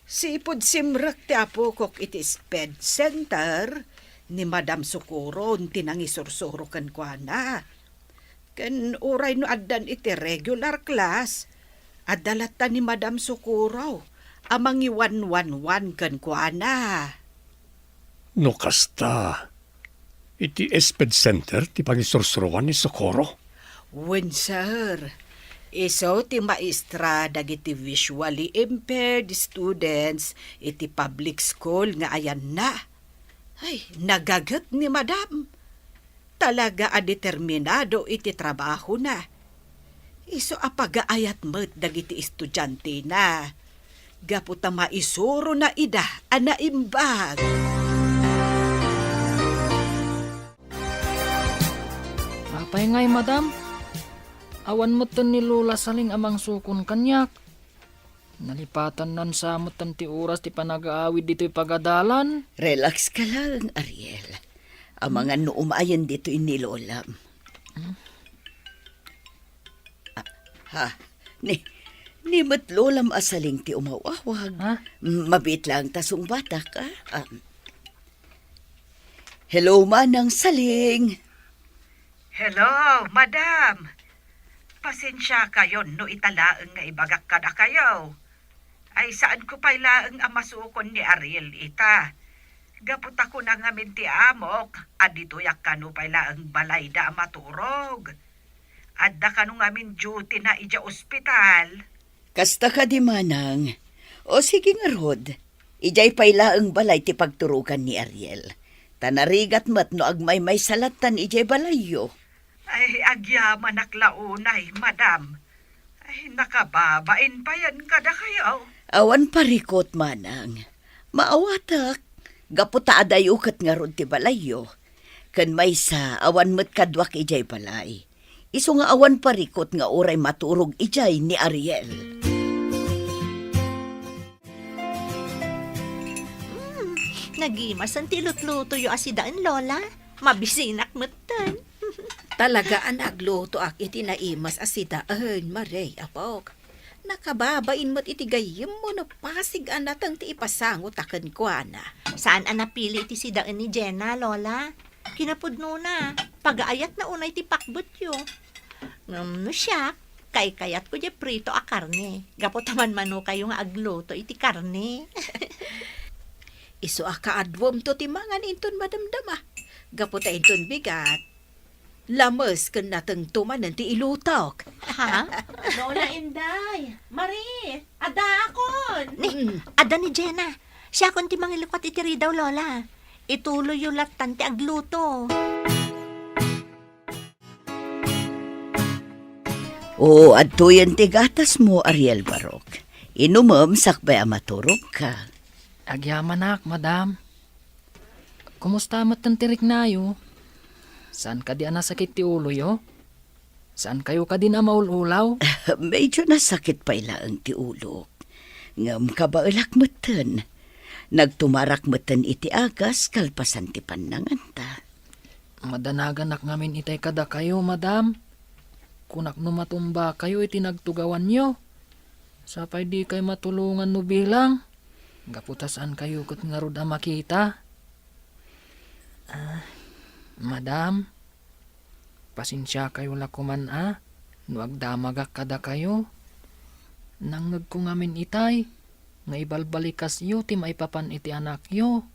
Sipud simrek ti apokok iti SPED Center, ni Madam Socorro ti nangisursuro kenkuana. Ken uray no addan iti regular class, adda latta ni Madam Socorro a mangiwanwanwan kenkuana. No kasta, iti SPED Center ti pangisursuroan ni Socorro? Wen, sir. Isu ti maestra dagiti visually impaired students iti public school nga ayanna. Ay, nagaget ni Madam. Talaga a determinado iti trabahona. Isu a pagaayat met dagiti estudiantena, gapu ta maisurona ida a naimbag. Apay ngay, madam? Awan metten ni Lola Saling a mangsukon kaniak. Nalipatannan sa metten ti oras ti panagaawid ditoy pagadalan. Relax ka lang, Ariel. Amangan no umayen ditoy ni Lolam. Ah, ha? Ni, ni met Lolam a Saling ti umawawag. Ha? M-, mabiit lang ta sungbatak, ah. Ah. Hello, Manang Saling. Hello, madam. Pasensiakayon no ita laeng nga ibagak kadakayo. Ay, saanko pay laeng a masukon ni Ariel ita. Gapu ta kuna ngamin ti amok a ditoyak kano pay laeng balayda a maturog. Adda kano ngamin duty na idiay ospital. Kasta kadi, manang. O sige ngarud, idiay pay laeng balay ti pagturogan ni Ariel. Ta narigat met no agmaymaysa lattan idiay balayyo. Ay, agyamanak la unay, madam. Ay, nakababain payen kadakayo. Awan parikut, manang. Maawatak, gapu ta adayo ket ngarud ti balayyo. Ken maysa, awan met kaduak idiay balay. Isu nga awan parikut nga uray maturog idiay ni Ariel. Hmm, nagimasen ti lutlutoyo a sidaen, Lola. Mabisinak metten. Talaga a naglutoak iti naimas a sidaen, Marie, apok. Nakababain met iti gayyemmo no pasig a nateng ti ipasangota kenkuana. Saan a napili iti sidaen ni Jenna, Lola? Kinapudnona, pagaayatna unay ti pakbetyo. Ngem no siak, kaykayatko diay prito a karne. Gapu ta manmanokayo nga agluto iti karne. Isu a kaaduamto ti mangan inton madamdama. Gapu ta inton bigat, lames ken natengto manen ti ilutok. Ha? Lola Inday, Marie, addaakon! Ni, mm, adda ni Jenna. Siakon ti mangilukat iti ridaw, Lola. Ituloyyo lattan ti agluto. Oo, adtoyen ti gatasmo, Ariel Barok. Inumem sakbay a maturogka. Agyamanak, madam. Kumusta metten ti riknayo? Saan kadi a nasakit ti uloyo? Saan kayo kadin a maul-ulaw? Medyo nasakit pay laeng ti ulok. Ngem kabaelak metten. Nagtumarak metten iti agas kalpasan ti pannanganta. Madanaganak ngamin itay kadakayo, madam. Kunak no matumbakayo iti nagtugawanyo. Sapay dikay matulongan no bilang. Gapu ta saan kayo ket ngarud a makita. Ah, madam, pasensiakayo la koman a no agdamagak kadakayo. Nangngegko ngamin itay nga ibalbalikasyo ti maipapan iti anakyo.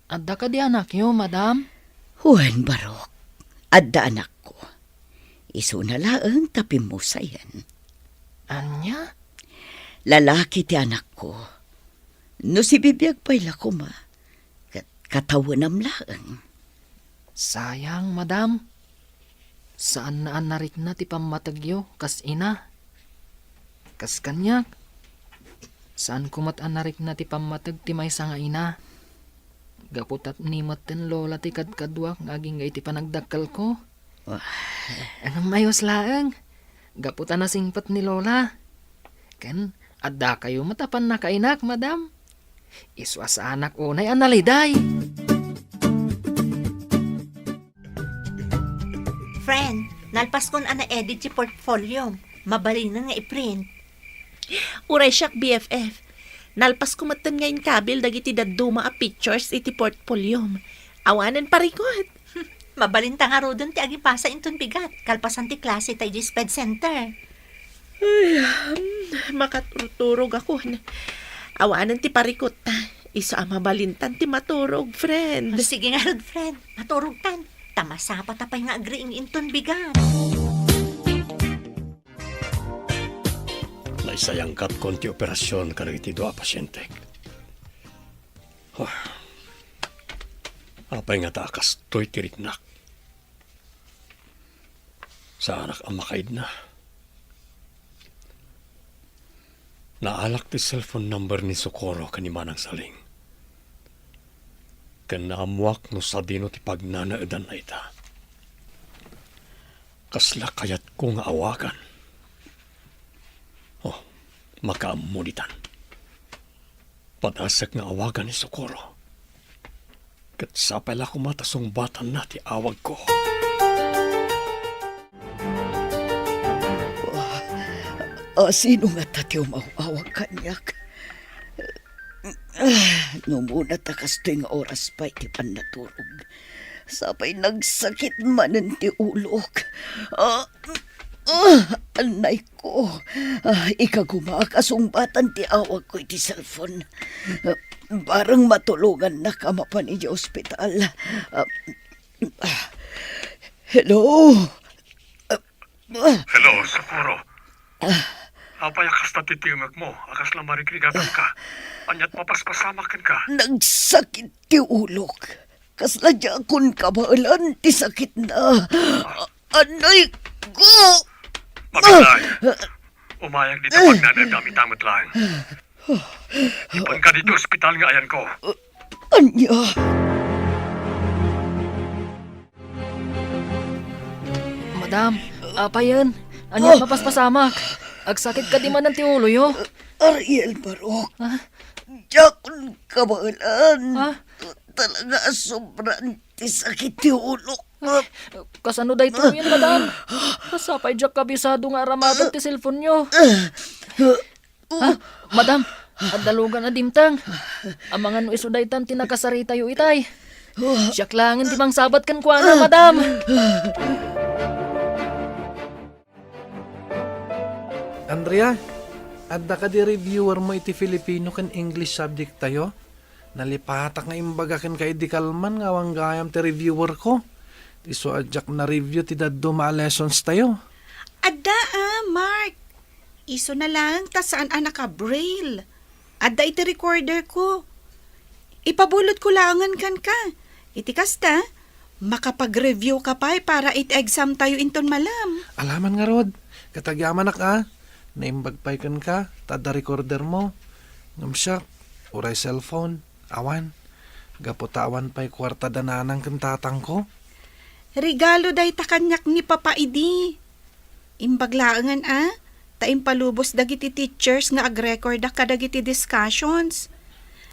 Adda kadi anakyo, madam? Wen, Barok, adda anakko. Isuna laeng ta pimmusayen. Ania? Lalaki ti anakko. No sibibiag pay la koma, ket katawenam laeng. Sayang, madam. Saanna a narikna ti pammategyo kas ina. Kas kaniak, saanko met a narikna ti pammateg ti maysa nga ina. Gapu ta ni metten lola ti kadkaduak nga agingga iti panagdakkelko. Wah. Ngem mayos laeng. Gapu ta nasingpet ni lola. Ken, addakayo met a pannakainak, madam. Isu a saanak unay a naliday. Friend, nalpaskon a na-edit ti portfolio. Mabalinen nga i-print. Uray siak, B F F. Nalpasko metten nga inkabil dagiti dadduma a pictures iti portfoliom. Awanen parikut. Mabalin ta ngaruden ti agipasa inton bigat, kalpasan ti klase ta idiay sped center. Ay, hmm, makaturturog ako. Awanen ti parikut. Isu a mabalintan ti maturog, friend. Sige ngarud, friend. Maturogtan. Ta masapata pay nga agriing inton bigat. Naisayangkatkon ti operasion kadagiti dua a pasientek. Huh. Apay ngata a kastoy ti riknak? Saanak a makaidna. Naalak ti cellphone number ni Socorro ken ni Manang Saling. Ken naammoak no sadino ti pagnanaedanna ita. Kasla kayatko nga awagan. Oh, makaammo ditan. Padasek nga awagan ni Socorro. Ket sapay la koma ta sungbatanna ti awagko. Ah, sino ngata ti umaw-awag kaniak? Ah, no muna ta kastoy nga oras pay ti pannaturog. Sapay nagsakit manen ti ulok. Ah, ah, anay ko. Ah, ikagumaak a sungbatan ti awagko iti cellphone. Ah, barang matulongannak a mapan idiay ospital. Ah, ah, hello? Ah, ah. Hello, Socorro. Ah. Apay a kasta ti timekmo a kasla marigrigatanka? Ania't mapaspasamak kenka? Nagsakit ti ulok. Kasla diakon kabaelan ti sakitna. Ah. Anay ko! Mabilay. Umayag dita pagnanaedam ita met laeng. Ipanka ditoy ospital nga ayanko. Ania? Madam, apayen, ania mapaspasamak? Agsakit kadi manen ti uloyo? Ariel Barok. Ah? Diakon kabaelan. Ah? Talaga a sobran ti sakit ti ulok. Kasano daytoyen, madam? Sapay diak kabisado nga aramaten ti cellphone-yo. Ah, madam, adda lugan a dimteng. Amangan no isu daytan ti nakasaritayo itay. Siak laengen ti mangsabat kenkuana, madam. Andrea, adda kadi reviewer mo iti Filipino ken English subject tayo? Nalipatak nga imbaga kenka idi kalman nga awan gayam ti reviewer ko. Isu a diak na-review ti dadduma a lessons tayo. Adda, ah, Mark. Isuna laeng ta saan a naka-braille. Adda iti recorder ko. Ipabulod ko laengen kenka. Iti kasta, makapag-review ka pay para iti exam tayo inton malam. Alaman ngarud, ket agyamanak a, naimbag pay kenka, ta adda recorder mo. Ngem siak, uray cellphone, awan. Gapu ta awan pay kuarta da nanang ken tatangko. Regalo dayta kaniak ni Papa idi. Imbag laengen a, ta impalubos dagiti teachers nga agrekorda kadagiti discussions.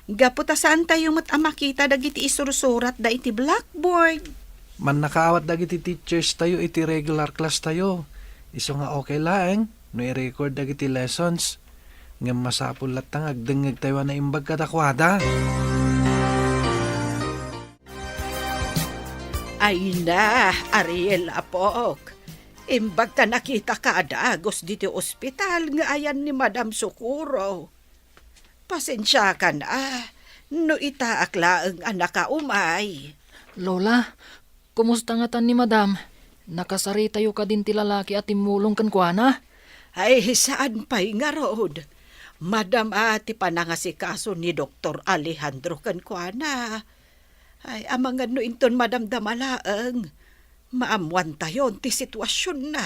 Gapu ta saantayo met a makita dagiti isursuratda iti blackboard. Mannakaawat dagiti teachers tayo iti regular class tayo. Isu nga okay laeng no i-record dagiti lessons. Ngem masapul latta nga agdengngeg tayo a naimbag kadakuada. Ay na, Ariel, apok. Imbag ta nakitaka a dagus ditoy ospital nga ayan ni Madam Socorro. Pasensiakan a, no itaak laeng a nakaumay. Lola, kumusta ngatan ni Madam? Nakasaritayo kadin ti lalaki a timmulong kenkuana? Ay, saan pay ngarud. Madam a ti panangasikaso ni Doktor Alejandro kenkuana. Ay, amangan no inton madamdama laeng, maammoantayon ti situasionna.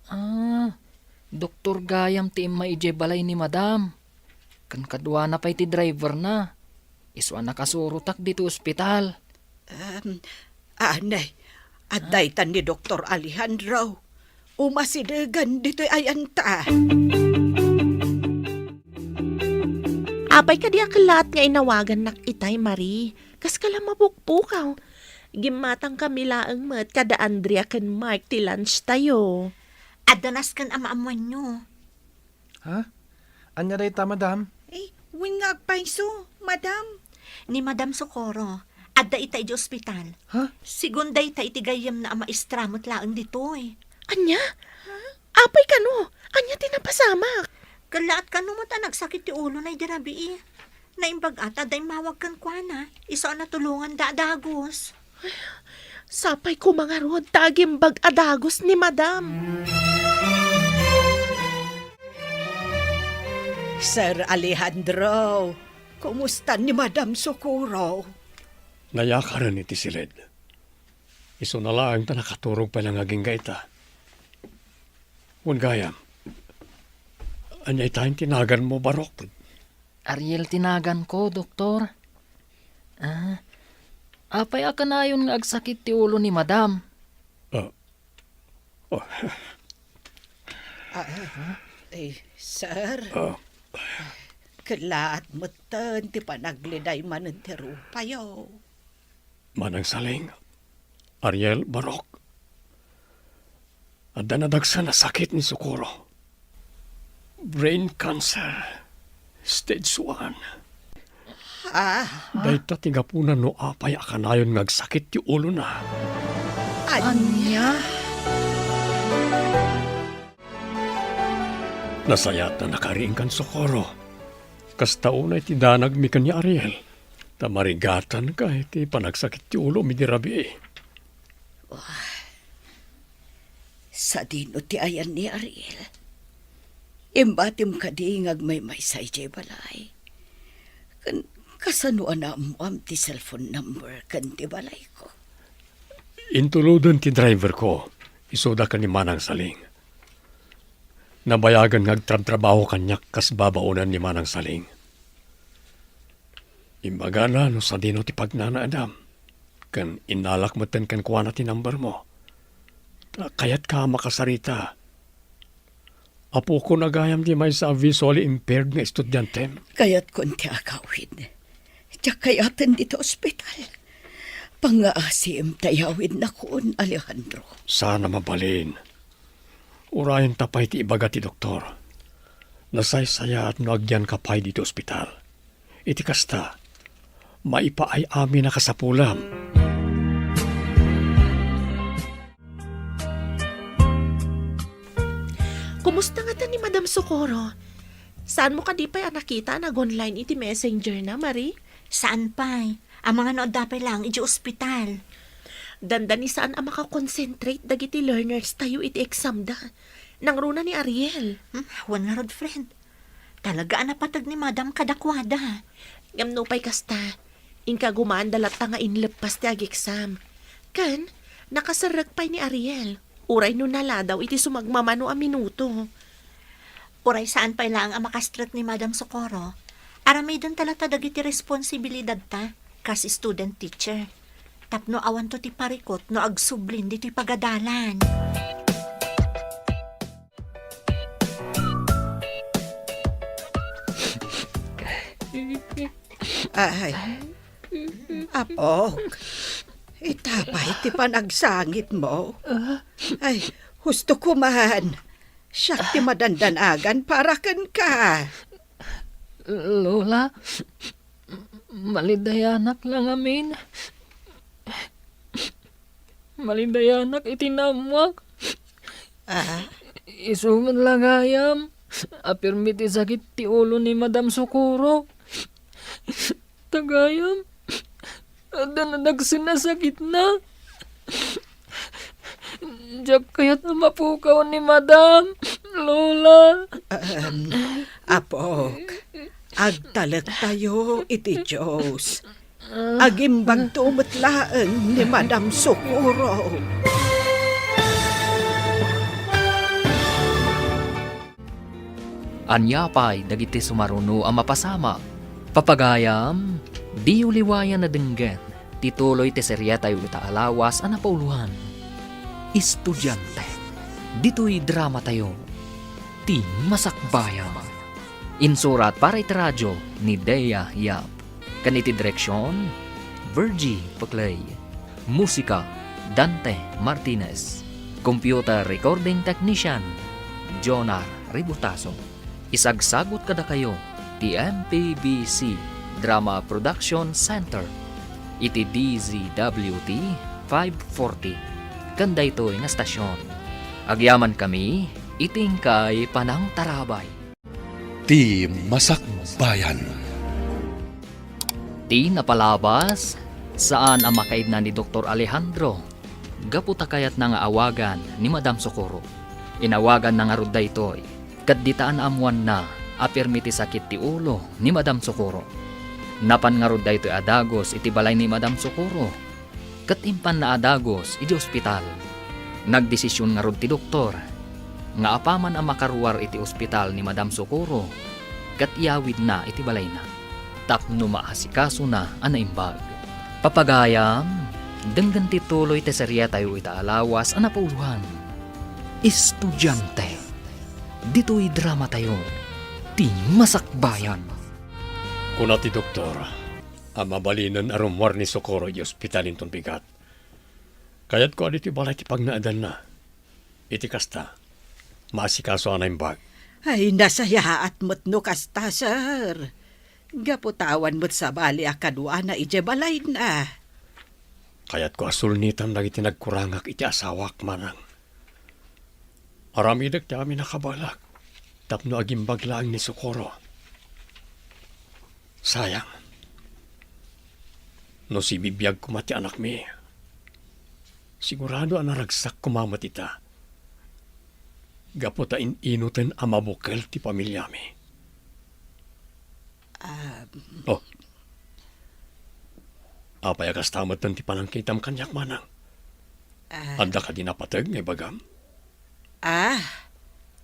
Ah, doktor gayam ti immay idiay balay ni Madam. Ken kaduana pay ti driverna. Isu a nakasurotak ditoy ospital. Em, anay, adda itan ni Doktor Alejandro. Umasidegan ditoy ayanta. Apay kadi a kellaat nga inawagannak itay, Marie? Kaskala mapukpukaw. Gimmatangkami laeng met kada Andrea ken Mark ti lunch tayo. Adda nasken a maammuanyo. Ha? Ania dayta, madam? Eh, wen nga agpayso, madam. Ni Madam Socorro, adda ita idiay ospital. Ha? Sigun dayta iti gayyemna a maestra met laeng ditoy. Ania? Ha? Apay kano? Ania ti napasamak? Kellaat kano met a nagsakit ti ulona idi rabii. Naimbag ata da immawag kenkuana, isu a natulonganda a dagus. Sapay koma ngarud ta agimbag a dagus ni Madam. Sir Alejandro, kumusta ni Madam Socorro? Nayakaren iti siled. Isuna laeng ta nakaturog pay la nga agingga ita. Wen gayam, ania ita ti naganmo, Barok? Ariel ti naganko, Doktor. Ah, apay a kanayon nga agsakit ti ulo ni Madam? Ah, oh. Ah, eh, sir. Ah. Kellaat metten ti panagliday manen ti rupayo. Manang Saling, Ariel, Barok. Adda nadagsen a sakit ni Socorro. Brain cancer, stage one. Ah? Dayta ti gapuna no apay a kanayon nga agsakit ti ulona. Ania? Nasayaat a nakariingkan Socorro. Kasta unay ti danagmi ken ni Ariel. Ta marigatanka iti panagsakit ti ulomi idi rabii. Wah, sadino ti ayan ni Ariel? Imbatim kadi nga agmaymaysa idiay balay? Ken kasano a naammoam ti cellphone number ken ti balayko? Intuloden ti driverko, isuda ken ni Manang Saling. Nabayagen nga agtrabtrabaho kaniak kas babaonen ni Manang Saling. Imbagana no sadino ti pagnanaedam, ken innalak metten kenkuana ti numbermo. Ta kayatka a makasarita. Apokon a gayam ti maysa a visually impaired nga estudiantem. Kayatkon ti agawid. Diak kayaten ditoy ospital. Pangngaasem ta iyawidnakon, Alejandro. Saan a mabalin. Urayenta pay ti ibaga ti doktor. Nasaysayaat no agyanka pay ditoy ospital. Iti kasta, maipaay-amin a kasapulam. Kumusta ngata ni Madam Socorro? Saanmo kadi pay a nakita a nag-online iti messenger na, Marie? Saan pay. Amangan no adda pay laeng idiay ospital. Dandani saan a makakonsentrate dagiti learners tayo iti exam da. Nangruna ni Ariel. Hmm, wen ngarud, friend. Talaga a napateg ni Madam kadakuada. Ngem nupay kasta, inkagumaanda latta nga inleppas ti ag-exam. Ken, nakaserrek pay ni Ariel. Uray no naladaw iti sumagmamano a minuto. Uray saan pay laeng a makastrek ni Madam Socorro, aramidenta latta dagiti responsibilidadta kas student teacher. Tapno awanto ti parikut no agsublin ditoy pagadalan. Ay, apok, ita pay ti panagsangitmo. Ay, husto ko man. Siak ti madandanagan para kenka. Lola, malidayanak la ngamin. Malidayanak iti naammoak. Ah? Isu met la gayam a pirmi ti sakit ti ulo ni Madam Socorro. Ta gayam, adda nadagsen a sakitna. Diak kayat a mapukaw ni Madam, Lola. Em, apok, agtalektayo iti Dios. Agimbagto met laeng ni Madam Socorro. Ania pay dagiti sumaruno a mapasamak? Papagayam, diyo liwayan a denggen ti tuloy ti seriatayo ita a lawas a napauloan. Estudiante, ditoy dramatayo, Ti Masakbayan. Insurat para iti radio ni Dea Yap. Ken iti direksion, Virgie Peclay. Musika, Dante Martinez. Computer recording technician, Jonar Ributaso. Isagsagut kadakayo ti M P B C Drama Production Center iti D Z W T five forty ken daytoy nga stasyon. Agyamankami iti inkay panangtarabay. Ti Masakbayan. Ti napalabas, saan a makaidna ni Doktor Alejandro gapu ta kayatna nga awagan ni Madam Socorro. Inawaganna ngarud daytoy, ket dita naammoanna a pirmi ti sakit ti ulo ni Madam Socorro. Napan ngarud daytoy a dagus iti balay ni Madam Socorro, ket impanna a dagus iti ospital. Nagdesision ngarud ti doktor nga apaman a makaruar iti ospital ni Madam Socorro, ket iyawidna iti balayna tapno maasikasona a naimbag. Papagayam, denggen ti tuloy ti serietayo ita a lawas a napauloan, Estudiante. Ditoy dramatayo, Ti Masakbayan. Kuna ti doktor a mabalinen a rummuar ni Socorro iti ospital inton bigat. Kayatko a ditoy balay ti pagnaedanna. Iti kasta, maasikaso a naimbag. Ay, nasayaat met no kasta, sir. Gapu ta awan met sabali a kaduana idiay balayna. Kayatko a sulnitam dagiti nagkurangak iti asawak, manang. Aramidek ti amin a kabaelak tapno agimbag laeng ni Socorro. Sayang. No sibibiag koma ti anakmi, sigurado a naragsak koma met ita. Gapu ta in-inuten a mabukel ti pamiliami. Ah, Oh. Apay a kasta metten ti panangkitam kaniak, manang? Ah. Adda kadi napateg nga ibagam? Ah.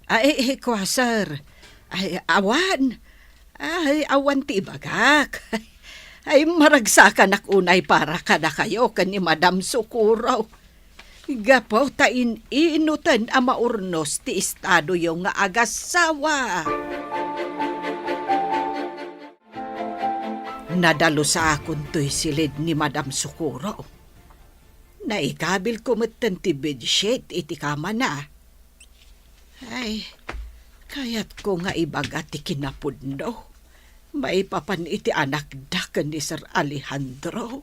Ay, ay, kua, sir. Ay, awan. Ay, awan ti ibagak. Ay, maragsakanak unay para kadakayo ken ni Madam Socorro. Gapu ta in-inuten a maurnos ti estadoyo nga agassawa. Nadalosakon toy silid ni Madam Socorro. Naikabilko metten ti bedsheet iti kamana. Ay, kayatko nga ibaga ti kinapudno maipapan iti anakda ken ni Sir Alejandro.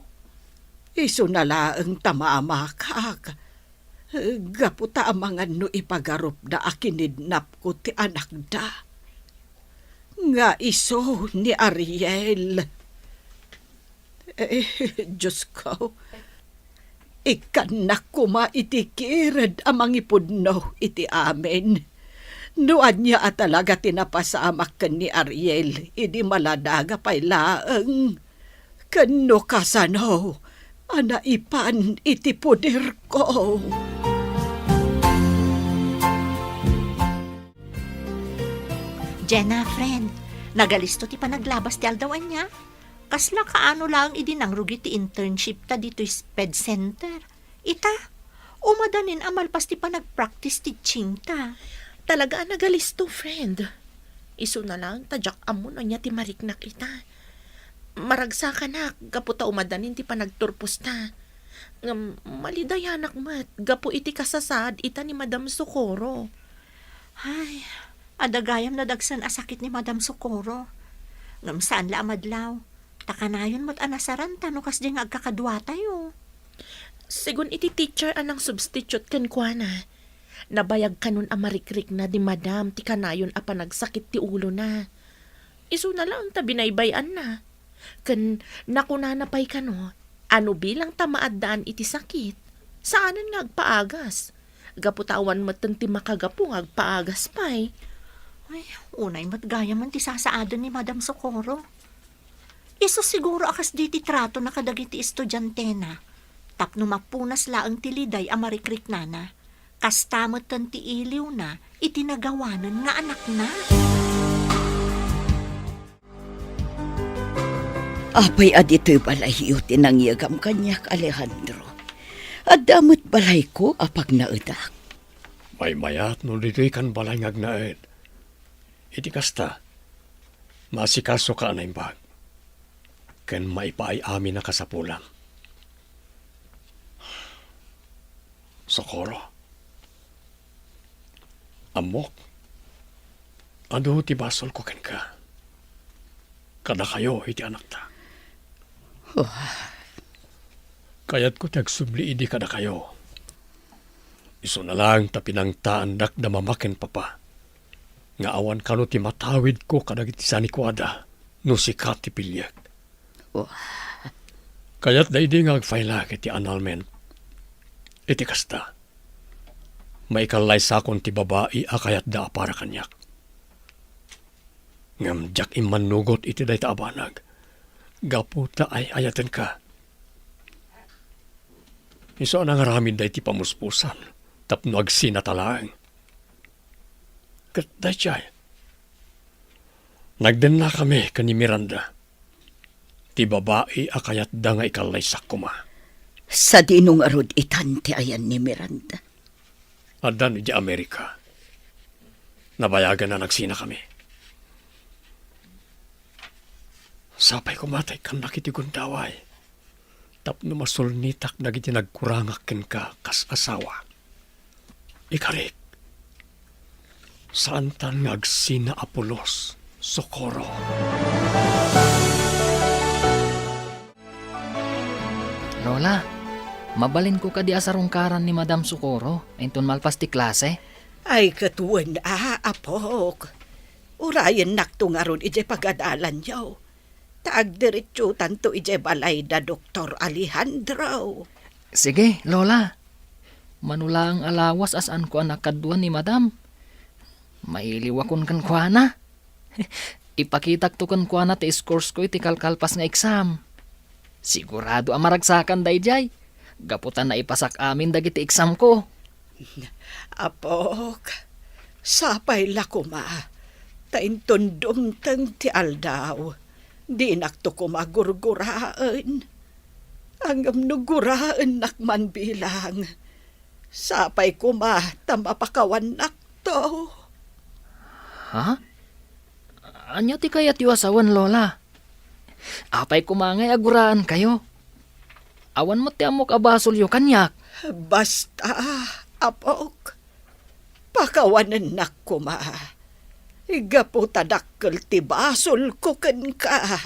Isuna laeng ta maamakak, gapu ta amangan no ipagarupda a kinidnapko ti anakda. Nga isu ni Ariel. Eh, Diosko, ikkannak koma iti kired a mangipudno iti amin. No ania a talaga ti napasamak ken ni Ariel idi maladaga pay laeng, ken no kasano a naipan iti puderko. Jenna, friend, nagalisto ti panaglabas ti aldaw ania? Kasla kaano laeng idi nangrugi ti internship ta ditoy SPED Center. Ita, umadanin a malpas ti panagpractice teaching ta. Talaga a nagalisto, friend. Isuna laeng ta diak ammo no ania ti mariknak ita. Maragsakanak gapu ta umadanin ti panagturpos ta. Ngem malidayanak met gapu iti kasasaad ita ni Madam Socorro. Ay, adda gayam nadagsen a sakit ni Madam Socorro. Ngem saan la a madlaw. Ta kanayon met a nasaranta no kasdi nga agkakaduatayo. Segun iti teacher a nangsubstitute kenkuana, nabayag kanon a marikrikna ni Madam ti kanayon a panagsakit ti ulona. Isuna laeng ta binaybay-anna. Ken nakunana pay kano a no bilang ta maaddaan iti sakit, saanen nga agpaagas. Gapu ta awan metten ti makagapu nga agpaagas pay. Ay, unay met gayamen ti sasaaden ni Madam Socorro. Isu siguro a kasdi ti tratona kadagiti estudiantena, tapno mapunas laeng ti liday a marikriknana. Kasta metten ti iliwna iti nagawanen nga anakna. Apay a ditoy balayyo ti nangyegam kaniak, Alejandro? Adda met balayko a pagnaedak. Maymayat no ditoy kan balay nga agnaed. Iti kasta, maasikasoka a naimbag, ken maipaay amin a kasapulam. Socorro, ammok, adu ti basolko kenka. Kadakayo iti anakta. Kayatko ti agsubli idi kadakayo. Isuna laeng ta pinangtaandak da mama ken papa nga awan kano ti matawidko kadagiti sanikuada no sika ti piliek. Kayatda idi nga agfaylak iti annulment. Iti kasta, maikallaysakon ti babai a kayatda a para kaniak. Ngem diak immannugot iti dayta a banag, gapu ta ay-ayatenka. Isu a nangaramid daytoy pamuspusan tapno agsinata laeng. Ket daydiay, nagdennakami ken ni Miranda, ti babai a kayatda nga ikallaysak koma. Sadino ngarud itan ti ayan ni Miranda? Addan idiay Amerika. Nabayagen a nagsinakami. Sapay koma ta ikkannak iti gundaway tapno masulnitak dagiti nagkurangak kenka kas asawa. Ikarik, saantan nga agsina a pulos, Socorro. Lola, mabalinko kadi a sarungkaran ni Madam Socorro inton malpas ti klase? Ay, ket wen a, apok. Urayennakto ngarud idiay pagadalanyo. Ta agdiretsotanto idiay balay da Doktor Alejandro. Sige, Lola. Mano laeng a lawas a saanko a nakadua ni Madam. Mailiwakon kenkuana. Ipakitakto kenkuana ti scores ko iti kalkalpas nga exam. Sigurado a maragsakan daydiay, gapu ta naipasak amin dagiti exam ko. Apok, sapay la koma, ta inton dumteng ti aldaw, dinakto koma gurguraen. Ngem no guraennak man bilang, sapay koma ta mapakawannakto. Ha? Ania ti kayatyo a sawen, Lola? Apay koma ngay a guraenkayo? Awan met ti ammok a basolyo kaniak. Basta, apok, pakawanennak koma. Gapu ta dakkel ti basolko kenka.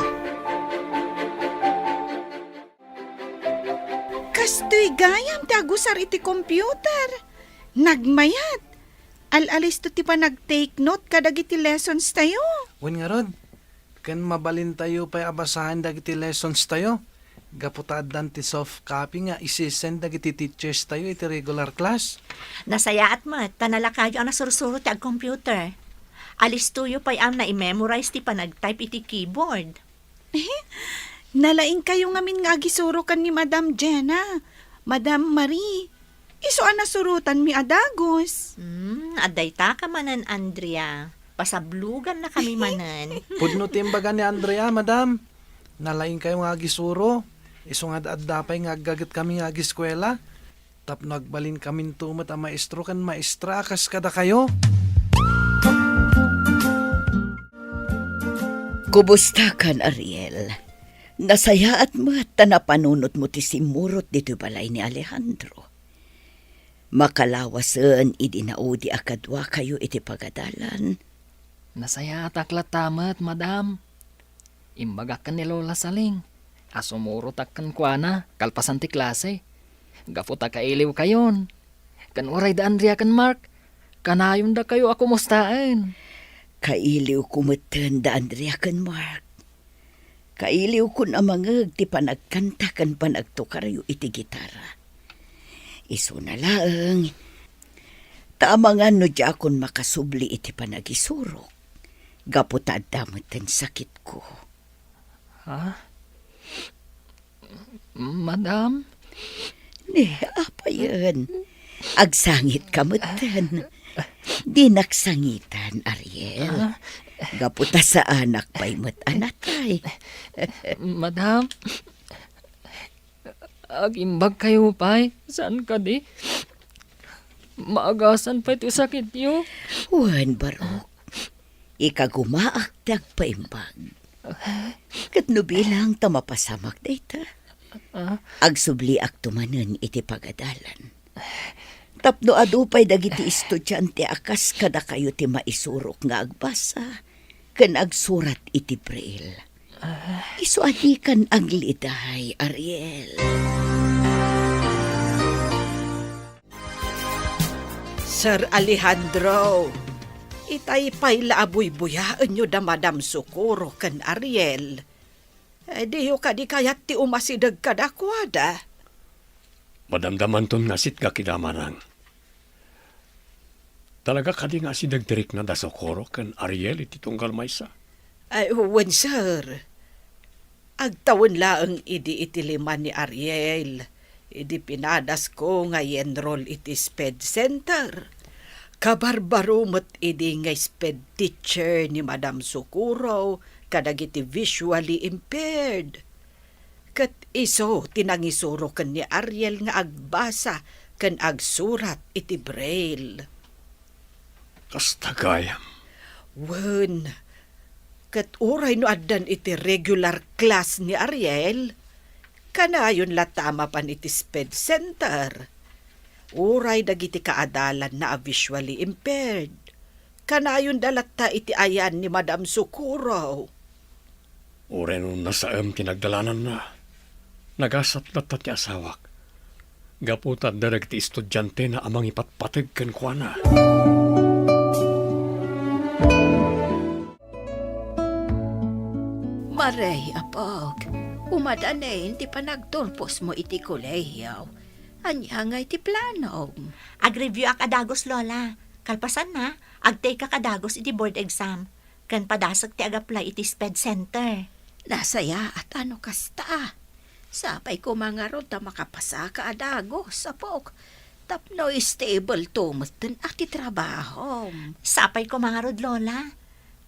Kastoy gayam ti agusar iti computer. Nagmayat. Al-alisto ti panag-take note kadagiti lessons tayo. Wen ngarud, ken mabalintayo pay a basaen dagiti lessons tayo. Gapu ta addan ti soft copy nga isi-send dagiti teachers tayo iti regular class. Nasayaat met, ta nalakayo a nasursuro ti ag-computer. Alistoyo pay a nai-memorize ti panag-type iti keyboard. Nalaingkayo ngamin nga agisuro ken ni Madam Jenna, Madam Marie. Isu a nasurotanmi a dagus. Hmm, adda ita ka manen, Andrea. Pasablogannakami manen. Pudno ti imbaga ni Andrea, Madam. Nalaingkayo nga agisuro. Isu nga adda pay nga aggagetkami nga agiskuela. Tapno agbalinkaminto met a maestro ken maestra a kas kadakayo. Kubustakan, Ariel. Nasayaat met ta napanunotmo ti simmurot ditoy balay ni Alejandro. Makalawasen idi naudi a kaduakayo iti pagadalan. Nasayaatak latta met, Madam. Imbagak ken ni Lola Saling a sumurotak kenkuana kalpasan ti klase, gapu ta kailiwkayon. Ken uray da Andrea ken Mark, kanayondakayo a kumustaen. Kailiwko metten da Andrea ken Mark. Kailiwkon a mangngeg ti panagkanta ken panagtukaryo iti gitara. Isuna laeng, ta amangan no diakon makasubli iti panagisurok, gapu ta adda metten sakitko. Ha? Madam? Ni, apayen. Agsangitka metten. Dinak sangitan, Ariel. Ah? Gapu ta saanak pay met a natay. Madam, agimbagkayo pay, saan kadi? Maagasan pay ti sakityo. Wen, Barok. Ikagumaak ti agpaimbag. Ket no bilang ta mapasamak dayta, ah? Agsubliakto manen iti pagadalan. Tapno adu pay dagiti estudiante a kas kadakayo ti maisurok nga agbasa ken agsurat iti Braille. Ah. Isu a dikan agliday, Ariel. Sir Alejandro, itay pay la a buybuyaenyo da Madam Socorro ken Ariel. Eh, diyo kadi kayat ti umasideg kadakuada? Madamdamanton nga sitgak ida, manang. Talaga kadi nga asideg ti rikna da Socorro ken Ariel iti tunggal maysa? Ay, wen, sir. Agtawen laeng idi iti lima ni Ariel, idi pinadasko nga i-enroll iti SPED Center. Kabarbaro met idi nga SPED teacher ni Madam Socorro kadagiti visually impaired. Ket isu ti nangisuro ken ni Ariel nga agbasa ken agsurat iti Braille. Kasta gayam. Wen, ket uray no addan iti regular class ni Ariel, kanayon latta a mapan iti SPED Center. Uray dagiti kaadalanna a visually impaired, kanayonda latta iti ayan ni Madam Socorro. Uray no nasaem ti nagdalananna, nagasat latta ti asawak. Gapu ta adda dagiti estudiantena a mangipatpateg kenkuana. Marey, apok, umadanin ti panagturposmo iti kolehiyo. Ania ngay ti planom? Ag-review-ak a dagus, Lola. Kalpasanna, ag-take-ak a dagus iti board exam. Ken padasek ti ag-apply iti SPED Center. Nasayaat a no kasta. Sapay koma ngarud ta makapasaka a dagus, apok. Tapno stable to metten a ti trabahom. Sapay koma ngarud, Lola.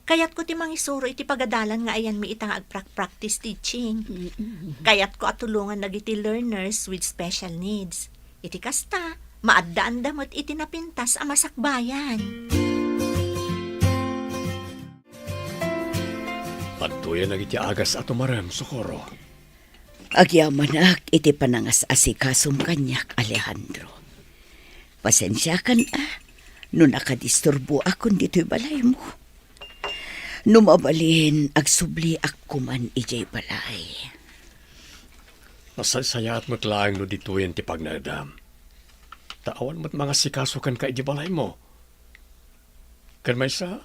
Kayatko ti mangisuro iti pagadalan nga ayanmi ita nga agprak-practice teaching. Mm-mm. Kayatko a tulongan dagiti learners with special needs. Iti kasta, maaddaanda met iti napintas a masakbayan. Adtoyen dagiti agas a tumarem, Socorro. Agyamanak iti panangas-asikasom kaniak, Alejandro. Pasensiakan a no nakadisturboakon ditoy balaymo. No mabalin, agsubliak koman idiay balay. Nasaysayaat met laeng no ditoyen ti pagnaedam. Ta awan met mangasikaso kenka idiay balaymo. Ken maysa,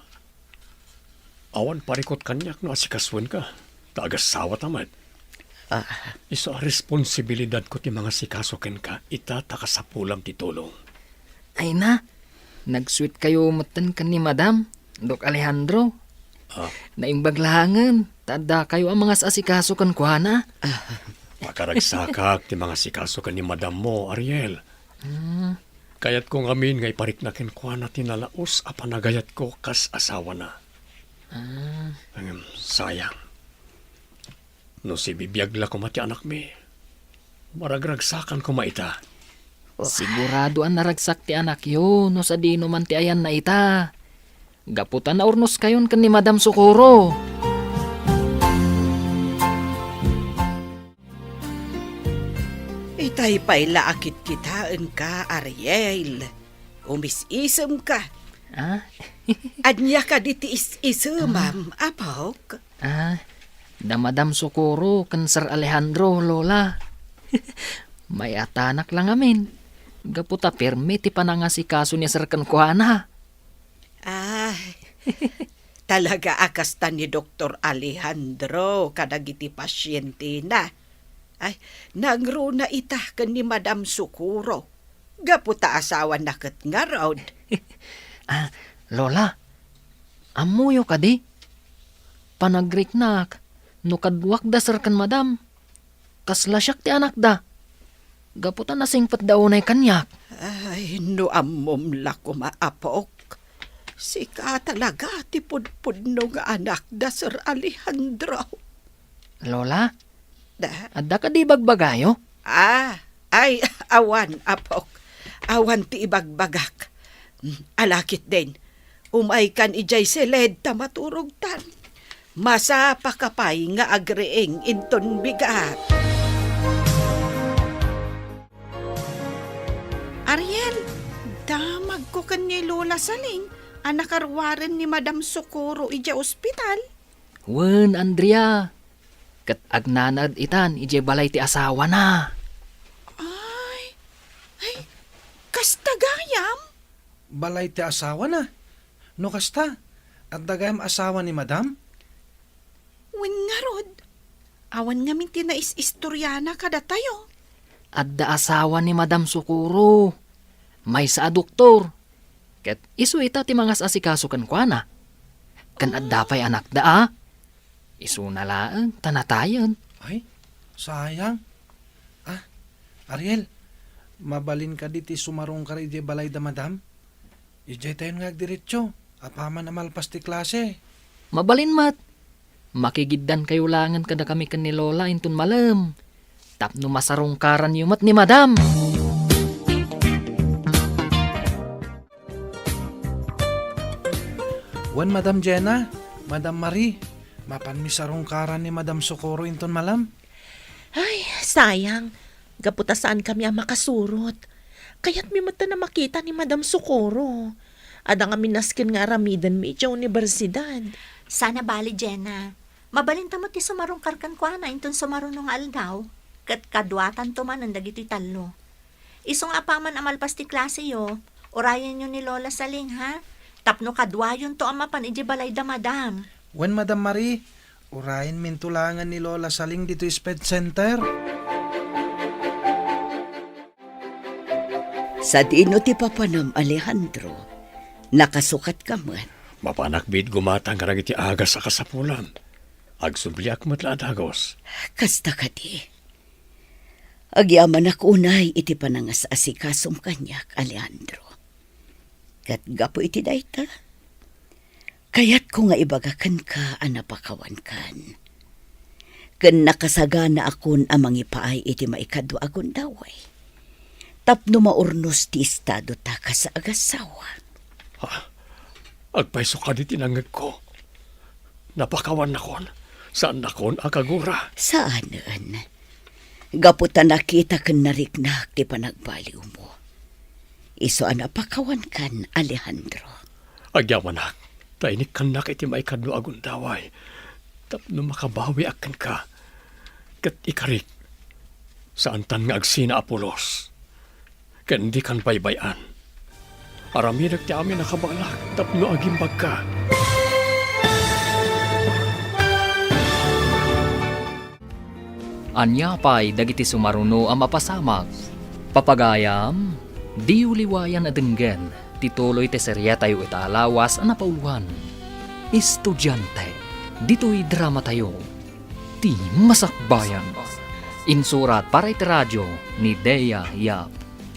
awan parikut kaniak no asikasoenka, ta agasawata met. Ah. Isu a responsibilidadko ti mangasikaso kenka ita ta kasapulam ti tulong. Ay na, nagsuitkayo metten ken ni Madam, Doc Alejandro. Ah. Naimbag laengen, ta addakayo a mangas-asikaso kenkuana. Ah. Pakaragsakak ti mangasikaso ken ni Madammo, Ariel. Hmm. Kayatko ngamin nga iparikna kenkuana ti nalaus a panagayatko kas asawana. Ah. Ngem, sayang. No sibibiag la koma ti anakmi, maragragsakan koma ita. Oh. Sigurado a naragsak ti anakyo no sadino man ti ayanna ita. Gapu ta naurnoskayon ken ni Madam Socorro. Itay pay la a kitkitaenka, Ariel. Umis-isemka. Ah? Ania kadi ti is-isemam, apok? Ah, da Madam Socorro ken Sir Alejandro, Lola. Mayatanak la ngamin. Gapu ta permi ti panangasikaso ni Sir kenkuana. Ay, talaga a kasta ni Doktor Alejandro kadagiti pasientena. Ay, nangruna ita ken ni Madam Socorro. Gapu ta asawana ket ngarud. Ah, Lola, ammoyo kadi? Panagriknak, no kaduak da Sir ken Madam, kasla siak ti anakda. Gapu ta nasingpetda unay kaniak. Ay, no ammom la koma, apok. Sika talaga ti pudpudno nga anak da Sir Alejandro. Lola, da? Adda kadi bagbagayo? Ah, ay, awan, apok. Awan ti ibagbagak. Mm, ala ketdin. Umaykan idiay siled ta maturogtan. Masapaka pay nga agriing inton bigat. Ariel, damagko ken ni Lola Saling a nakaruaren ni Madam Socorro idiay ospital. Wen, Andrea. Ket agnanaed itan idiay balay ti asawana. Ay, ay, kasta gayam? Balay ti asawana? No kasta, adda gayam asawa ni Madam? Wen ngarud, Awan ngamin ti nais-istoriana kadatayo. Adda asawa ni Madam Socorro. Maysa a doktor. Ket isu ita ti mangas-asikaso kenkuana. Ken adda pay anakda a. Isuna laeng ta natayen. Ay, sayang. Ah, Ariel, mabalin kadi ti sumarungkar idiay balay da Madam? Idiay tayon nga agdiretso, apaman a malpas ti klase. Mabalin met. Makigiddankayo laengen kadakami ken ni Lola inton malem. Tapno masarungkaranyo met ni Madam. Wen, Madam Jenna, Madam Marie, mapanmi sarungkaran ni Madam Socorro inton malem? Ay, sayang. Gapu ta saan kami a makasurot. Kayatmi met a makita ni Madam Socorro. Adda ngamin nasken nga aramidenmi idiay universidad. Saan a bali, Jenna. Mabalinta met ti sumarungkar kenkuana inton sumaruno nga aldaw, ket kaduatanto manen dagitoy tallo. Isu nga apaman a malpas ti klaseyo, urayenyo ni Lola Saling, ha? Tapno kaduayonto a mapan idiay balay da Madam. Wen, Madam Marie, urayenminto laengen ni Lola Saling ditoy Sped Center. Sadino ti papanam, Alejandro? Nakasukatka met? Mapanak biit gumatang kadagiti agas a kasapulam. Agsubliak met la a dagus. Kasta kadi. Agyamanak unay iti panangas-asikasom kaniak, Alejandro. Ket gapu iti dayta, kayatko nga ibaga kenka a napakawankan. Ken nakasaganaakon a mangipaay iti maikadua a gundaway tapno maurnos ti estadota kas agassawa. Ha? Agpayso kadi ti nangngegko? Napakawannakon, saannakon a kagura. Saanen. Gapu ta nakita ken nariknak ti panagbaliwmo. Isu a napakawankan, Alejandro. Agyamanak, ta inikkannak iti maikadua a gundaway tapno makabawiak kenka. Ket ikarik, saantan nga agsina a pulos. Ken dikan baybay-an. Aramidek ti amin a kabaelak tapno agimbagka. Ania pay dagiti sumaruno a mapasamak? Papagayam, diyo liwayan a denggen ti tuloy ti seriatayo ita a lawas a napauloan. Estudiante, ditoy dramatayo. Ti Masakbayan. Insurat para iti radio ni Dea Yap.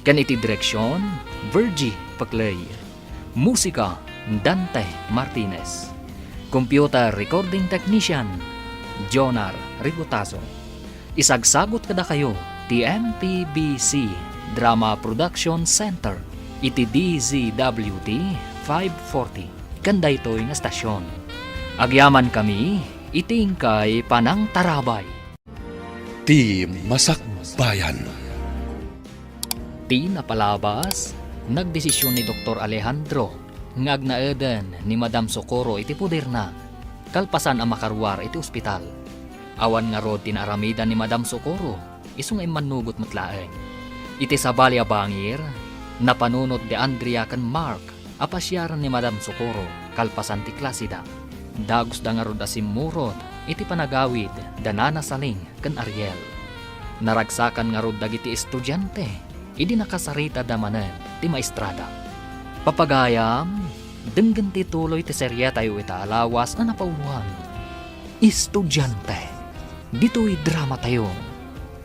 Ken iti direksion, Virgie Paclay. Musika, Dante Martinez. Computer recording technician, Jonar Rigotazo. Isagsagut kadakayo ti M P B C Drama Production Center iti D Z W T five forty. Ken daytoy nga estasion. Agyamankami iti inkay panangtarabay. Ti Masakbayan. Ti napalabas, nagdesisyon ni Doktor Alejandro nga agnaeden ni Madam Socorro iti poderna, kalpasan a makaruar iti ospital. Awan ngarud ti naaramidan ni Madam Socorro, isu nga immannugot met laeng. Iti sabali a bangir, napanunot ni Andrea ken Mark a pasiaran ni Madam Socorro kalpasan ti klaseda. Dagusda ngarud a simmurot iti panagawid da Nana Saling ken Ariel. Naragsakan ngarud dagiti estudiante idi nakasaritada manen ti maestrada. Papagayam, denggen ti tuloy ti serietayo ita a lawas a napauloan. Estudiante, ditoy dramatayo,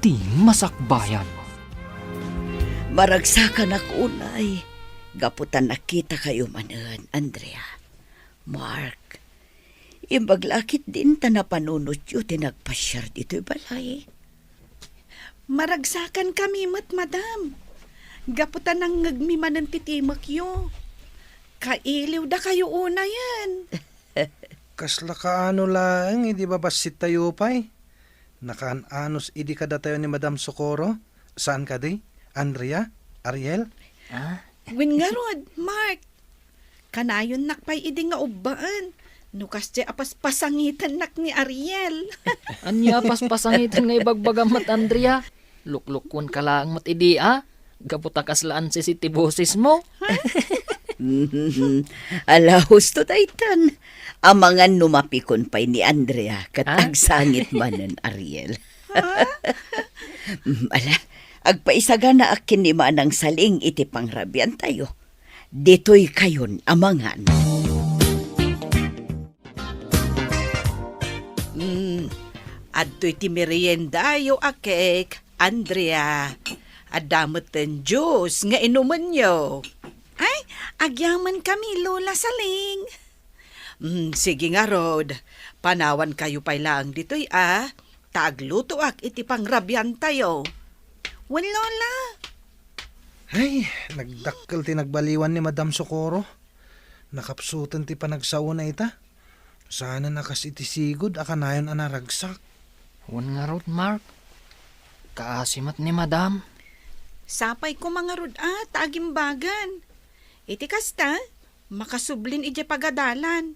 Ti Masakbayan. Maragsakanak unay gapu ta nakitakayo manen, Andrea. Mark, imbag la a ketdin ta napanunotyo ti nagpasiar ditoy balay. Maragsakankami met, madam. Gapu ta nangngegmi manen ti timekyo. Kailiwdakayo unayen. Kasla kaano laeng idi babassit tayo pay? Nakaan-anos idi kadatayo ni Madam Socorro? Saan kadi? Andrea? Ariel? Ah? Wen ngarud, Mark. Kanayonnak pay idi nga ubbaen no kasdiay a paspasangitennak ni Ariel. Ania a paspasangiten nga ibagbagam met, Andrea? Luklukkuenka laeng met idi a, gapu ta kasla ansisi ti bosesmo. Mhm. Ala, husto daytan. Amangan no mapikon pay ni Andrea ket Ah? agsangit manen, Ariel. Mm, ala, agpaisaganaak ken ni Manang Saling iti pangrabiantayo. Ditoy kayon amangan. Mm, adtoy ti meriendayo a cake, Andrea. Adda metten juice nga inumenyo. Ay, agyamankami, Lola Saling. Mm, sige ngarud, panawankayo pay laeng ditoy a, ta aglutoak iti pangrabiantayo. Wen, Lola. Ay, nagdakkel ti nagbaliwan ni Madam Socorro. Nakapsuten ti panagsaona ita. Saanen a kas iti sigud a kanayon a naragsak. Wen ngarud, Mark. Kaasi met ni Madam. Sapay koma ngarud a ta agimbagan. Iti kasta, makasublin idiay pagadalan.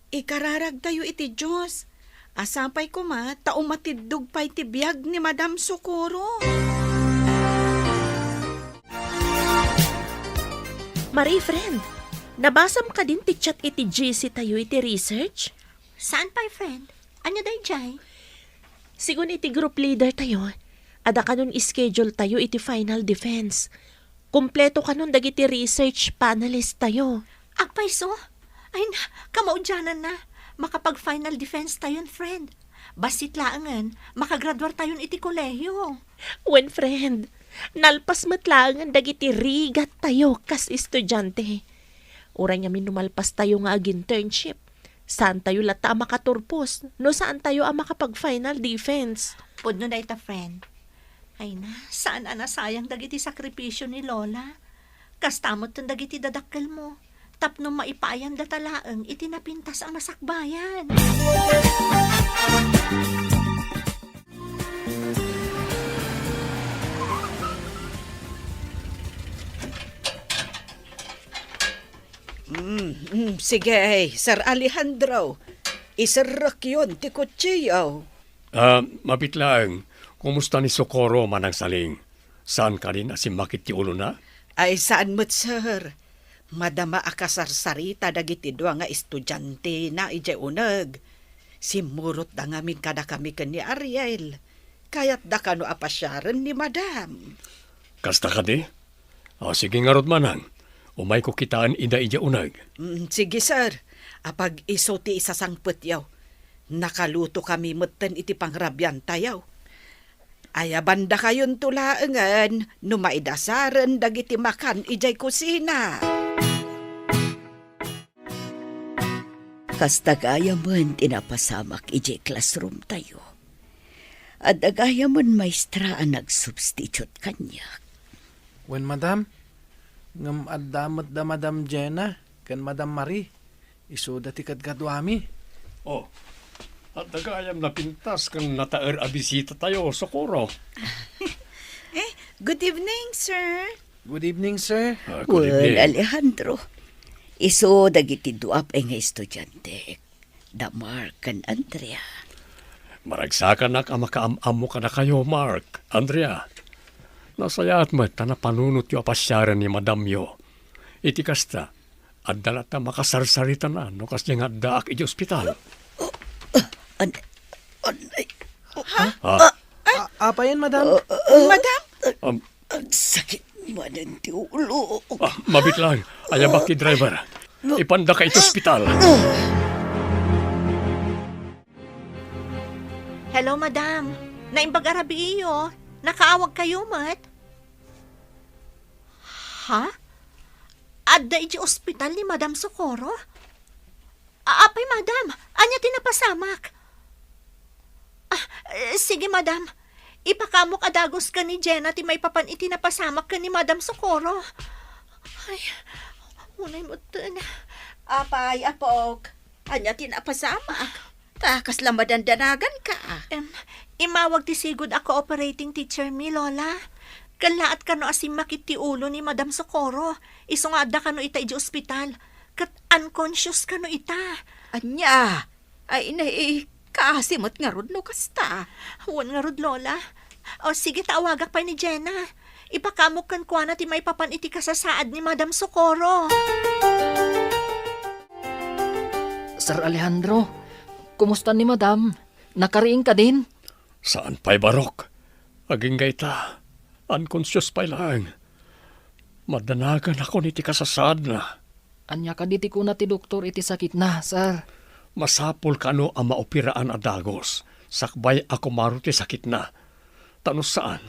Ikararagtayo iti Dios. A sapay koma ta umatiddog pay ti biag ni Madam Socorro. Marie, friend, nabasam kadin ti chat iti G C tayo iti research? Saan pay, friend? Ania daydiay? Sigun iti group leader tayo, adda kanon schedule tayo iti final defense. Kompleto kanon dagiti research panelist tayo. Agpayso? Ay na, kamaudiananna. Makapag-final defense tayon, friend. Bassit laengen, makagraduar tayon iti kolehiyo. Wen, friend, nalpas met laengen dagiti rigat tayo kas estudiante. Uray ngamin no malpas tayo nga ag-internship, saan tayo latta a makaturpos no saan tayo a makapag-final defense. Pudno dayta, friend. Ay na, saan a nasayang dagiti sakripisio ni Lola. Kasta metten dagiti dadakkelmo. Tapno maipaayandata laeng iti napintas a masakbayan. Mm, mm, sige, Sir Alejandro. Iserrekyon ti kutsiyo. Ah, mabiit laeng, kumusta ni Socorro, Manang Saling? Saan kadin a simmakit ti ulona? Ay, saan met, sir. Madama a kasarsarita dagiti dua nga estudiantena idiay uneg. Simmurotda ngamin kadakami ken ni Ariel. Kayatda kano a pasiaren ni Madam. Kasta kadi? O, sige ngarud, Manang. Umayko kitaen ida idiay uneg. Mm, sige, sir. Apag isu ti isasangpetyo. Nakalutokami metten iti pangrabiantayo. Ayabandakayonto laengen no maidasaren dagiti makan idiay kusina. Kasta gayamen ti napasamak idiay classroom tayo. Adda gayamen maestra a nagsubstitute kaniak. Wen, madam, ngem adda met da Madam Jenna ken Madam Marie. Isuda ti kadkaduami. Oh, adda gayam napintas ken nataer a bisita tayo, Socorro. Eh, good evening, sir. Good evening, sir. Ah, good Wen, evening. Alejandro. Isu dagiti dua pay nga estudiante, da Mark ken Andrea. Maragsakanak a makaam-ammo kadakayo, Mark, Andrea. Nasayaat met ta napanunotyo a pasiaren ni madamyo. Iti kasta, adda latta makasarsaritana no kasdiay nga addaak iti ospital. An-, an-, ay, Ha? Ah, A-, apayen, madam? Madam? Um, Agsakit manen ti ulo. Ah, mabiit lang. Ayabak ti driver. Ipandaka iti ospital. Hello, madam. Naimbag a rabiiyo. Nakaawagkayo met. Ha? Adda iti ospital ni Madam Socorro? A-, apay, madam? Ania ti napasamak? Ah, eh, sige, madam. Ipakaamok a dagus ken ni Jenna ti maipapan iti napasamak ken ni Madam Socorro. Ay, unay metten. Apay, apok? Ania ti napasamak? Ta kasla madandanaganka. Em, immawag ti sigud a cooperating teacher mi, Lola. Kellaat kano a simmakit ti ulo ni Madam Socorro. Isu nga adda kano ita idiay ospital. Ket unconscious kano ita. Ania? Ay, nay, kaasi met ngarud no kasta. Wen ngarud, Lola. O, sige, ta awagak pay ni Jenna. Ipakamok kenkuana ti maipapan iti kasasaad ni Madam Socorro. Sir Alejandro, kumusta ni Madam? Nakariing kadin? Saan pay, Barok. Agingga ita, unconscious pay laeng. Madanaganakon iti kasasaadna. Ania kadi ti kuna ti doktor iti sakitna, sir? Masapul kano a maoperaan a dagus, sakbay a kumaro ti sakitna. Ta no saan,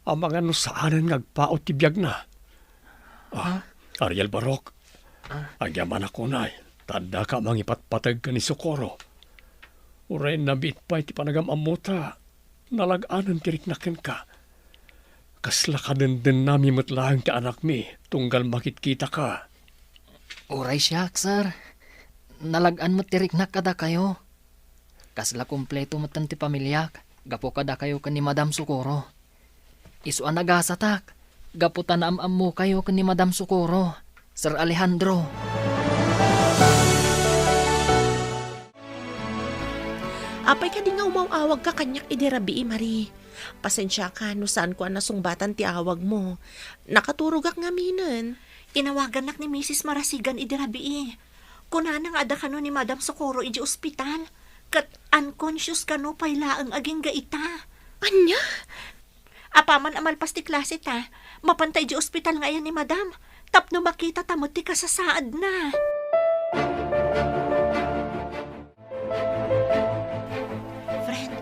amangan no saanen nga agpaut ti biagna. Ah, Ariel Barok, agyamanak unay, ta addaka a mangipatpateg ken ni Socorro. Uray nabiit pay ti panagam-ammota, nalag-anen ti riknak kenka. Kasla kadendennami met laeng ti anakmi, tunggal makitkitaka. Uray siak, sir. Nalag-an met ti riknak kadakayo. Kasla kompleto metten ti pamiliak, gapu kadakayo ken ni Madam Socorro. Isu a nagasatak, gapu ta naam-ammokayo ken ni Madam Socorro, Sir Alejandro. Apay kadi nga umaw-awagka kaniak idi rabii, Marie? Pasensiaka no saanko a nasungbatan ti awagmo. Nakaturogak ngaminen. Inawagannak ni Misis Marasigan idi rabii. Kunana nga adda kano ni Madam Socorro idiay ospital, ket unconscious kano pay laeng agingga ita. Ania? Apaman a malpas ti klase ta, mapanta idiay ospital nga ayan ni Madam, tapno makitata met ti kasasaadna. Friend,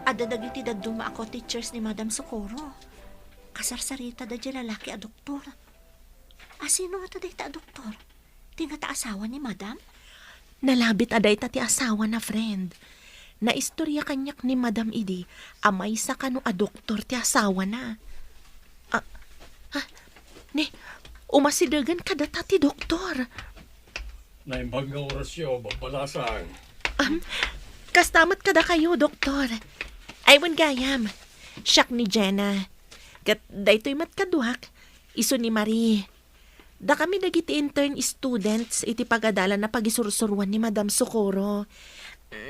adda dagiti dadduma a co-teachers ni Madam Socorro. Kasarsaritada diay lalaki a doktor. A, sino ngata dayta a doktor? Ti ngata asawa ni Madam? Nalabit a dayta ti asawana, friend. Naistorya kaniak ni Madam idi a maysa kano a doktor ti asawana. Ah, ah, ni, umasidegen kadata ti doktor. Naimbag nga orasyo, babbalasang. Am, kasta met kadakayo, doktor. Ay, wen gayam. Siak ni Jenna. Ket daytoy met kaduak, isu ni Marie. Dakami dagiti intern students iti pagadalan a pagisursuroan ni Madam Socorro.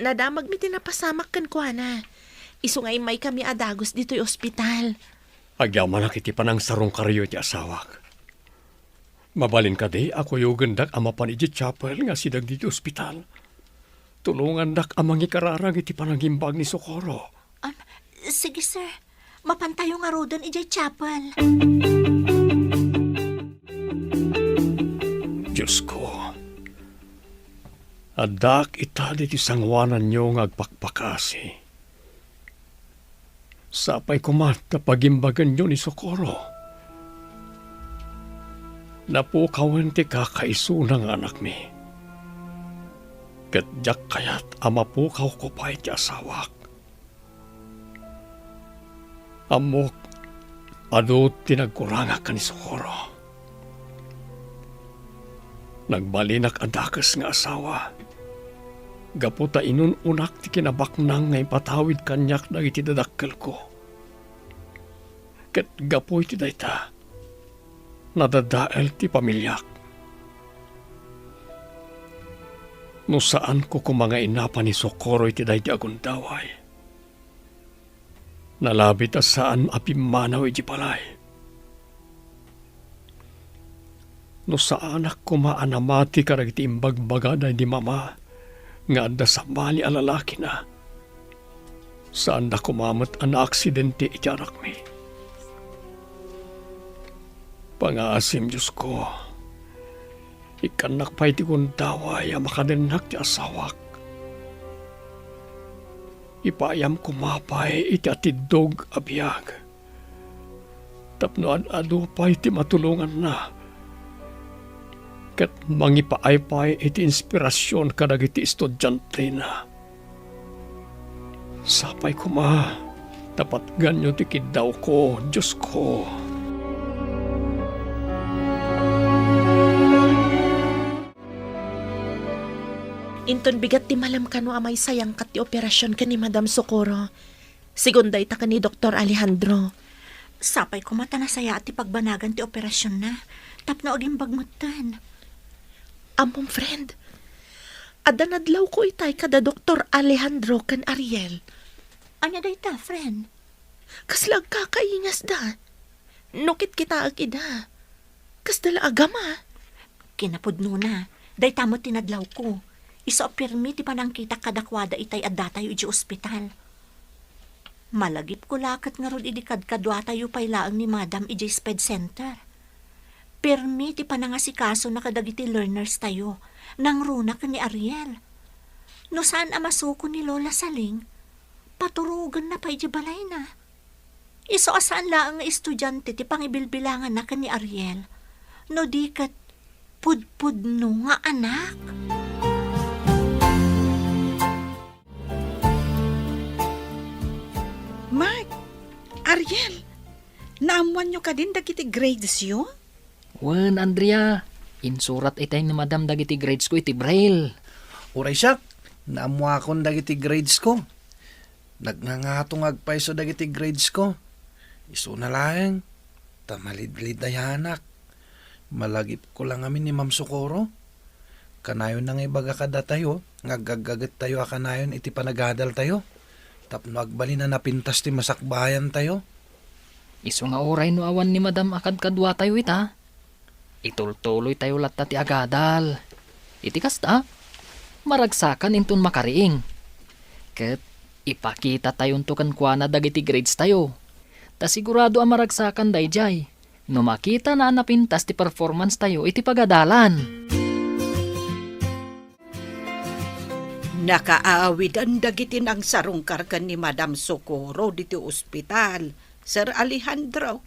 Nadamagmi ti napasamak kenkuana. Isu nga immaykami a dagus ditoy ospital. Agyamanak iti panangsarungkaryo iti asawak. Mabalin kadi a kuyogendak a mapan idiay chapel nga asideg ditoy ospital? Tulongandak a mangikararag iti panangimbag ni Socorro. Am, sige, sir. Mapantayo ngaruden idiay chapel. Diosko, addaak ita ditoy sangoananyo nga agpakpakasi. Sapay koma ta pagimbagenyo ni Socorro. Napukawen ti kakaisuna nga anakmi. Ket diak kayat a mapukawko pay ti asawak. Ammok, adu ti nagkurangak ken ni Socorro. Nagbalinak a dakes nga asawa, gapu ta inun-unak ti kinabaknang nga impatawid kaniak dagiti dadakkelko. Ket gapu iti dayta, nadadael ti pamiliak. No saanko koma nga inapa ni Socorro iti daydi a gundaway, nalabit a saan a pimmanaw iti balay. No saanak koma a namati kadagiti imbagbaga daydi mama nga adda sabali a lalakina, saanda koma met a naaksidente iti anakmi. Pangaasim, Diosko, ikkannak pay ti gundaway a makadennak ti asawak. Ipaayam koma pay iti atiddog a biag tapno ad-adu pay ti matulonganna, ket mangipaay pay iti inspirasion kadagiti estudiantena. Sapay koma, ta patganyo ti kiddawko, Diosko. Inton bigat ti malem kano a maisayangkat ti operasion ken ni Madam Socorro, segun dayta ken ni Doktor Alejandro. Sapay koma ta nasayaat ti pagbanagan ti operasionna, tapno agimbag metten. Ammom, friend, adda nadlawko itay kada Doktor Alejandro ken Ariel. Ania dayta, friend? Kasla agkakaingasda. No kitkitaek ida, kasda la a gama. Kinapudnona, dayta met ti nadlawko. Isu a pirmi ti panangkitak kadakuada itay addatayo idiay ospital. Malagipko la ket ngarud idi kadkaduatayo pay laeng ni Madam idiay sped center. Pirmi ti panangasikasona kadagiti learners tayo, nangruna ken ni Ariel. No saan a masuko ni Lola Saling, paturogenna pay idiay balayna. Isu a saan laeng nga estudiante ti pangibilbilanganna ken ni Ariel, no di ket pudpudno nga anak. Mark, Ariel, naammoanyo kadin dagiti gradesyo? Wen, Andrea, insurat itay ni Madam dagiti gradesko iti Braille. Uray siak, naammoakon dagiti gradesko. Nagngangato nga agpayso dagiti gradesko. Isuna laeng, ta malidlidayanak. Malagipko la ngamin ni Ma'am Socorro. Kanayonna nga ibaga kadatayo nga agaggagettayo a kanayon iti panagadaltayo tapno agbalin a napintas ti masakbayantayo. Isu nga uray no awan ni Madam a kadkaduatayo ita, itultuloytayo latta ti agadal. Iti kasta, maragsakan inton makariing. Ket ipakitatayonto kenkuana dagiti gradestayo. Ta sigurado a maragsakan daydiay no makitana a napintas ti performance tayo iti pagadalan. Nakaawiden dagiti nangsarungkar ken ni Madam Socorro diti ospital, Sir Alejandro.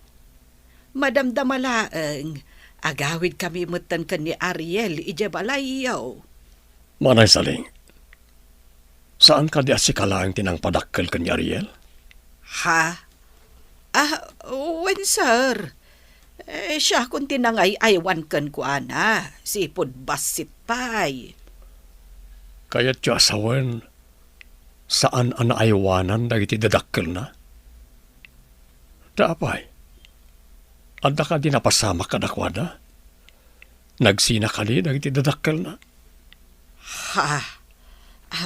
Madamdama laeng, agawidkami metten ken ni Ariel idiay balayyo. Manay Saling, saan kadi a sika laeng ti nangpadakkel ken ni Ariel? Ha? Ah, wen, sir. Eh, siakon ti nangay-aywan kenkuana, sipud bassit pay. Kayatyo a sawen, saan a naaywanan dagiti dadakkelna? Ta apay, adda kadi napasamak kadakuada? Nagsina kadi dagiti dadakkelna? Ha?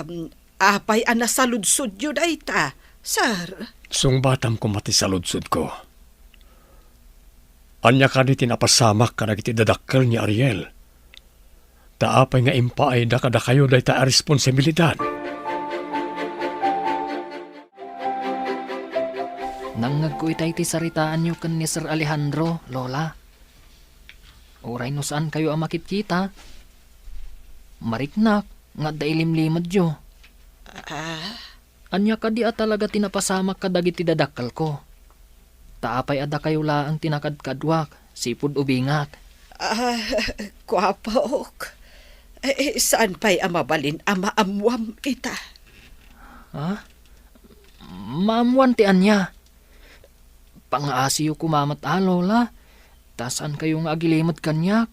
Am, apay a nasaludsodyo dayta, sir? Sungbatam koma ti saludsodko. Ania kadi ti napasamak kadagiti dadakkel ni Ariel? Ta apay nga impaayda kadakayo dayta a responsibilidad? Nangngegko itay ti saritaanyo ken ni Sir Alejandro, Lola. Uray no saankayo a makitkita, mariknak nga adda ilimlimedyo. Ah? Ania kadi a talaga ti napasamak kadagiti dadakkelko? Ta apay a dakayo laeng ti nakadkaduak, sipud ubingak. Ah, kuapok. Eh, saan pay a mabalin a maammuam ita? Ha? Maammuan ti ania? Pangaasiyo koma met a, Lola, ta saankayo nga agilimed kaniak.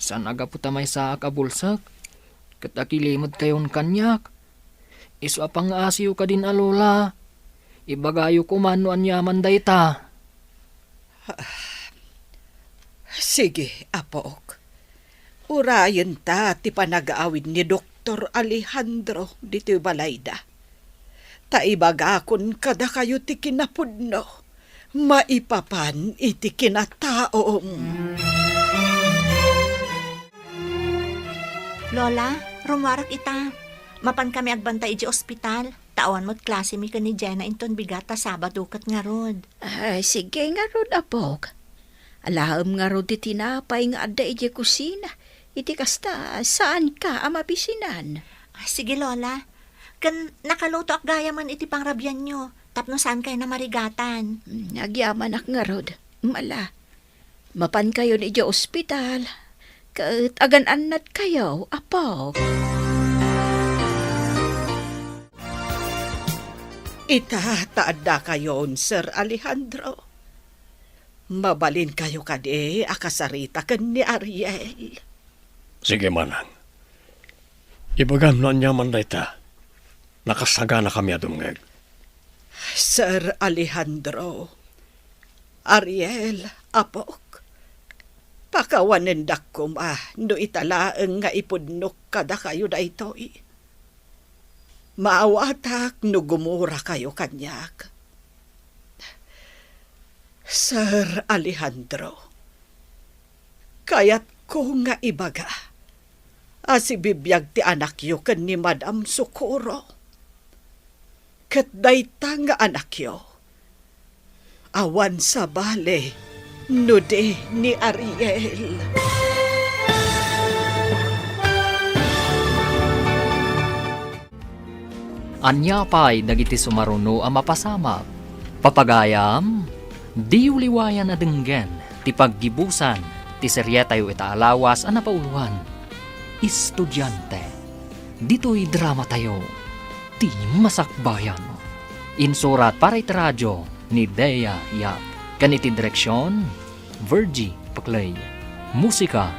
Saan a gapu ta maysaak a bulsek, ket agilimedkayon kaniak. Isu a pangaasiyo kadin a Lola, ibagayo koma no aniaman dayta. Sige, apok. Urayenta ti panagaawid ni Doktor Alejandro ditoy balayda. Ta ibagakon kadakayo ti kinapudno maipapan iti kinataom. Lola, rummuarek ita. Mapan kami agbantay idiay ospital. Ta awan met klasemi ken ni Jenna inton bigat ta Sabado ket ngarud. Ah, sige ngarud, apok. Alaem ngarud ti tinapay nga adda idiay kusina. Iti kasta, saanka a mabisinan. Ah, sige, Lola. Ken nakalutoak gayamen iti pangrabianyo, tapno saankayo a marigatan. Hmm, agyamanak ngarud. Mala. Mapankayon idiay ospital, ket agan-annadkayo, apok. Ita ta addakayon, Sir Alejandro. Mabalinkayo kadi a kasarita ken ni Ariel. Sige, manang. Ibagam no aniaman dayta. Nakasaganakami a dumngeg. Sir Alejandro, Ariel, apok, pakawanendak koma no ita laeng nga ipudnok kadakayo daytoy. Maawatak no gumurakayo kaniak. Sir Alejandro, kayatko nga ibaga a sibibiag ti anakyo ken ni Madam Socorro. Ket dayta nga anakyo, awan sabali no di ni Ariel. Ania pay dagiti sumaruno a mapasamak? Papagayam, diyo liwayan a denggen ti paggibusan ti serietayo ita a lawas a napauloan, Estudiante. Ditoy dramatayo, Ti Masakbayan. Insurat para iti radio ni Dea Yap, ken iti direksion, Virgie Paclay. Musika,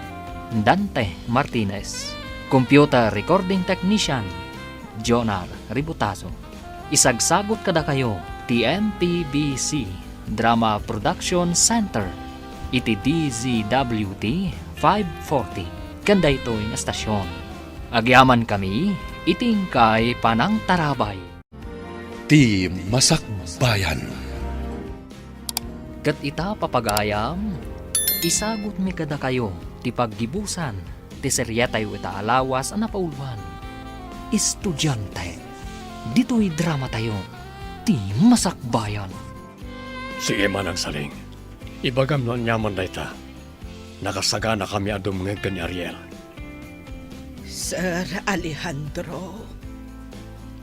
Dante Martinez. Computer recording technician, Jonar Ributazo. Isagsagut kadakayo ti M P B C Drama Production Center iti D Z W T five forty ken daytoy nga estasion. Agyamankami iti inkay panangtarabay. Ti Masakbayan. Ket ita, papagayam, isagutmi kadakayo ti paggibusan ti serietayo ita a lawas a napauloan, Estudiante. Ditoy dramatayo, Ti Masakbayan. Sige, Manang Saling. Ibagam no aniaman dayta. Nakasaganakami a dumngeg ken ni Ariel. Sir Alejandro,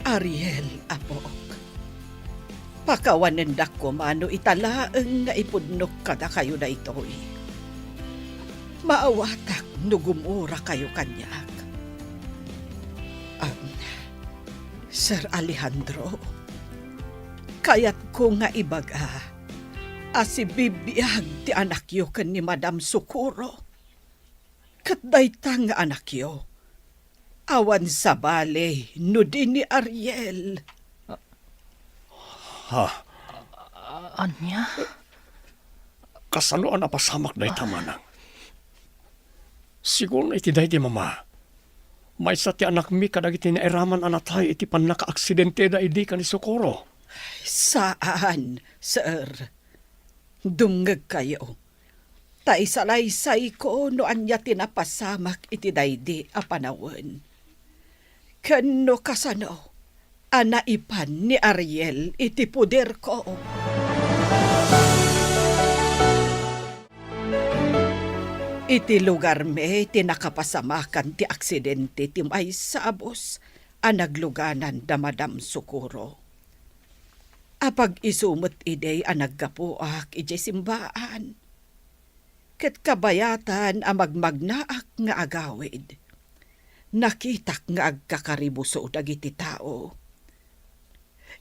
Ariel, apok. Pakawanendak koma no ita laeng nga ipudnok kadakayo daytoy. Maawatak no gumurakayo kaniak. Am, Sir Alejandro, kayatko nga ibaga a sibibiag ti anakyo ken ni Madam Socorro. Ket dayta nga anakyo, awan sabali no di ni Ariel. Ha? A-, ania? Kasano a napasamak dayta, manang? Sigurno iti daydi, mama, maysa ti anakmi kadagiti nairaman a natay iti pannakaaksidenteda idi ken ni Socorro. Saan, sir. Dumngegkayo. Ta isalaysayko no ania ti napasamak iti daydi a panawen. Ken no kasano a naipan ni Ariel iti poderko. Iti lugarmi ti nakapasamakan ti aksidente ti maysa a bus a nagluganan da Madam Socorro. Apag-isu met idi a naggapuak idiay simbaan. Ket kabayatan a magmagnaak nga agawid, nakitak nga agkakaribuso dagiti tao.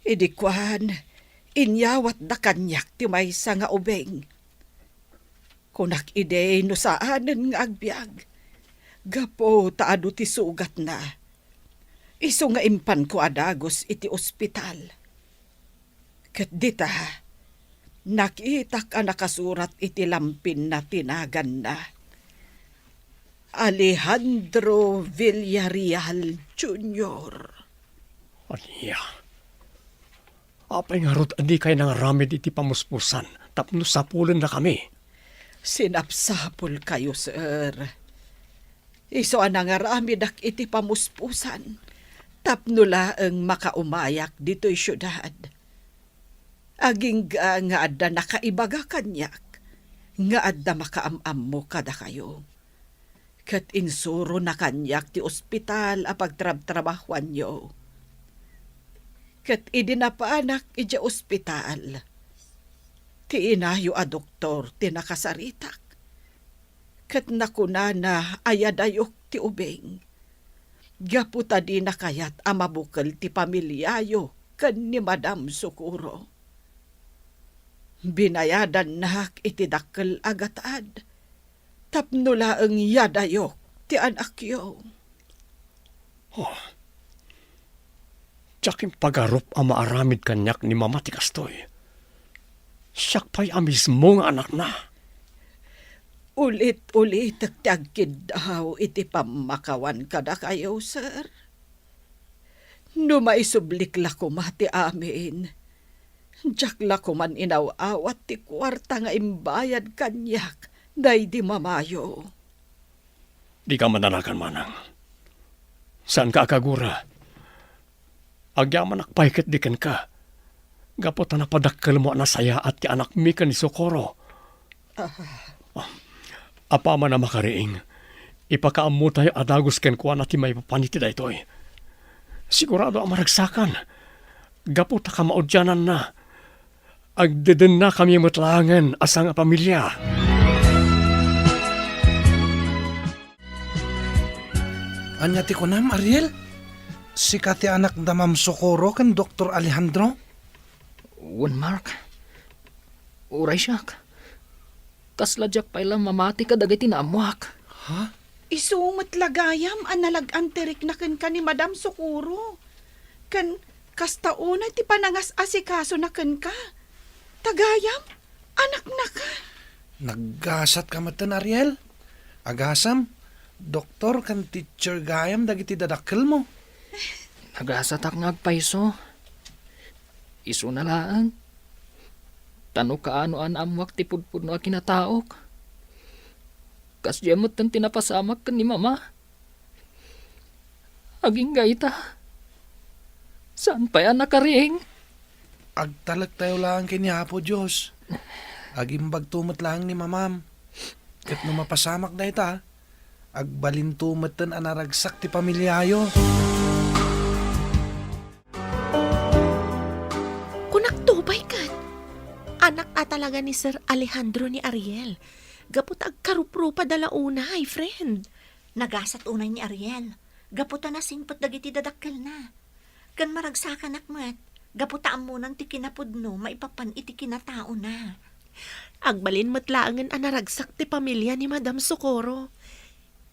Idi kuan, inyawatda kaniak ti maysa nga ubing. Kunak idi no saanen nga agbiag, gapu ta adu ti sugatna. Isu nga impanko a dagus iti ospital. Ket dita, nakitak a nakasurat iti lampinna ti naganna, Alejandro Villarreal Junior. Ania? Apay ngarud a dikay nangaramid iti pamuspusan tapno sapulennakami? Sinapsapulkayo, sir. Isu a nangaramidak iti pamuspusan tapno laeng makaumayak ditoy siudad. Agingga nga adda nakaibaga kaniak nga adda makaam-ammo kadakayo. Ket insurona kaniak ti ospital a pagtrabtrabahuanyo. Ket idi napanak idiay ospital, ti inayo a doktor ti nakasaritak. Ket nakunana a yadayok ti ubing, gapu ta dina kayat a mabukel ti familiayo ken ni Madam Socorro. Binayadannak iti dakkel a gatad tapno laeng yadayok ti anakyo. Oh, diak impagarup a maaramid kaniak ni Mama ti kastoy. Siak pay a mismo nga anakna. Ulit-ulitek ti agkiddaw iti pammakawan kadakayo, sir. No maisublik la koma ti amin, Diak la koman inaw-awat ti kuarta nga imbayad kaniak daydi mamayo. Dika madanagan, manang. Saanka a kagura. Agyamanak pay ketdi kenka. Gapu ta napadakkelmo a nasayaat ti anakmi ken ni Socorro. Ah. Apaman a makariing, ipakaammotayo a dagus kenkuana ti maipapan iti daytoy. Sigurado a maragsakan. Gapu ta kamaudiananna, agdedennakami met laengen a sangapamilia. Ania ti kunam, Ariel? Sika ti anak da Ma'am Socorro ken Doktor Alejandro? Wen, Mark. Uray siak. Kasla diak pay la mamati kadagiti naammoak. Ha? Isu met la gayam a nalag-an ti rikna kenka ni Madam Socorro. Ken kasta unay ti panangas-asikasona kenka. Ta gayam, anaknaka. Naggasatka metten, Ariel. Agasam, doktor ken teacher gayam dagiti dadakkelmo. Nagasatak nga agpayso. Isuna laeng. Ta no kaano a naammoak ti pudpudno a kinataok, kasdiay metten ti napasamak ken ni Mama. Agingga ita, saan pay a nakariing. Agtalektayo laeng ken ni Apo Dios. Agimbagto met laeng ni Mamam. Ket no mapasamak dayta, agbalinto metten a naragsak ti pamiliayo. Kunakto pay ket, anak a talaga ni Sir Alejandro ni Ariel, gapu ta agkaruprupada la unay, friend. Nagasat unay ni Ariel, gapu ta nasingpet dagiti dadakkelna. Ken maragsakanak met, gapu ta ammonan ti kinapudno maipapan iti kinataona. Agbalin met laengen a naragsak ti pamilia ni Madam Socorro.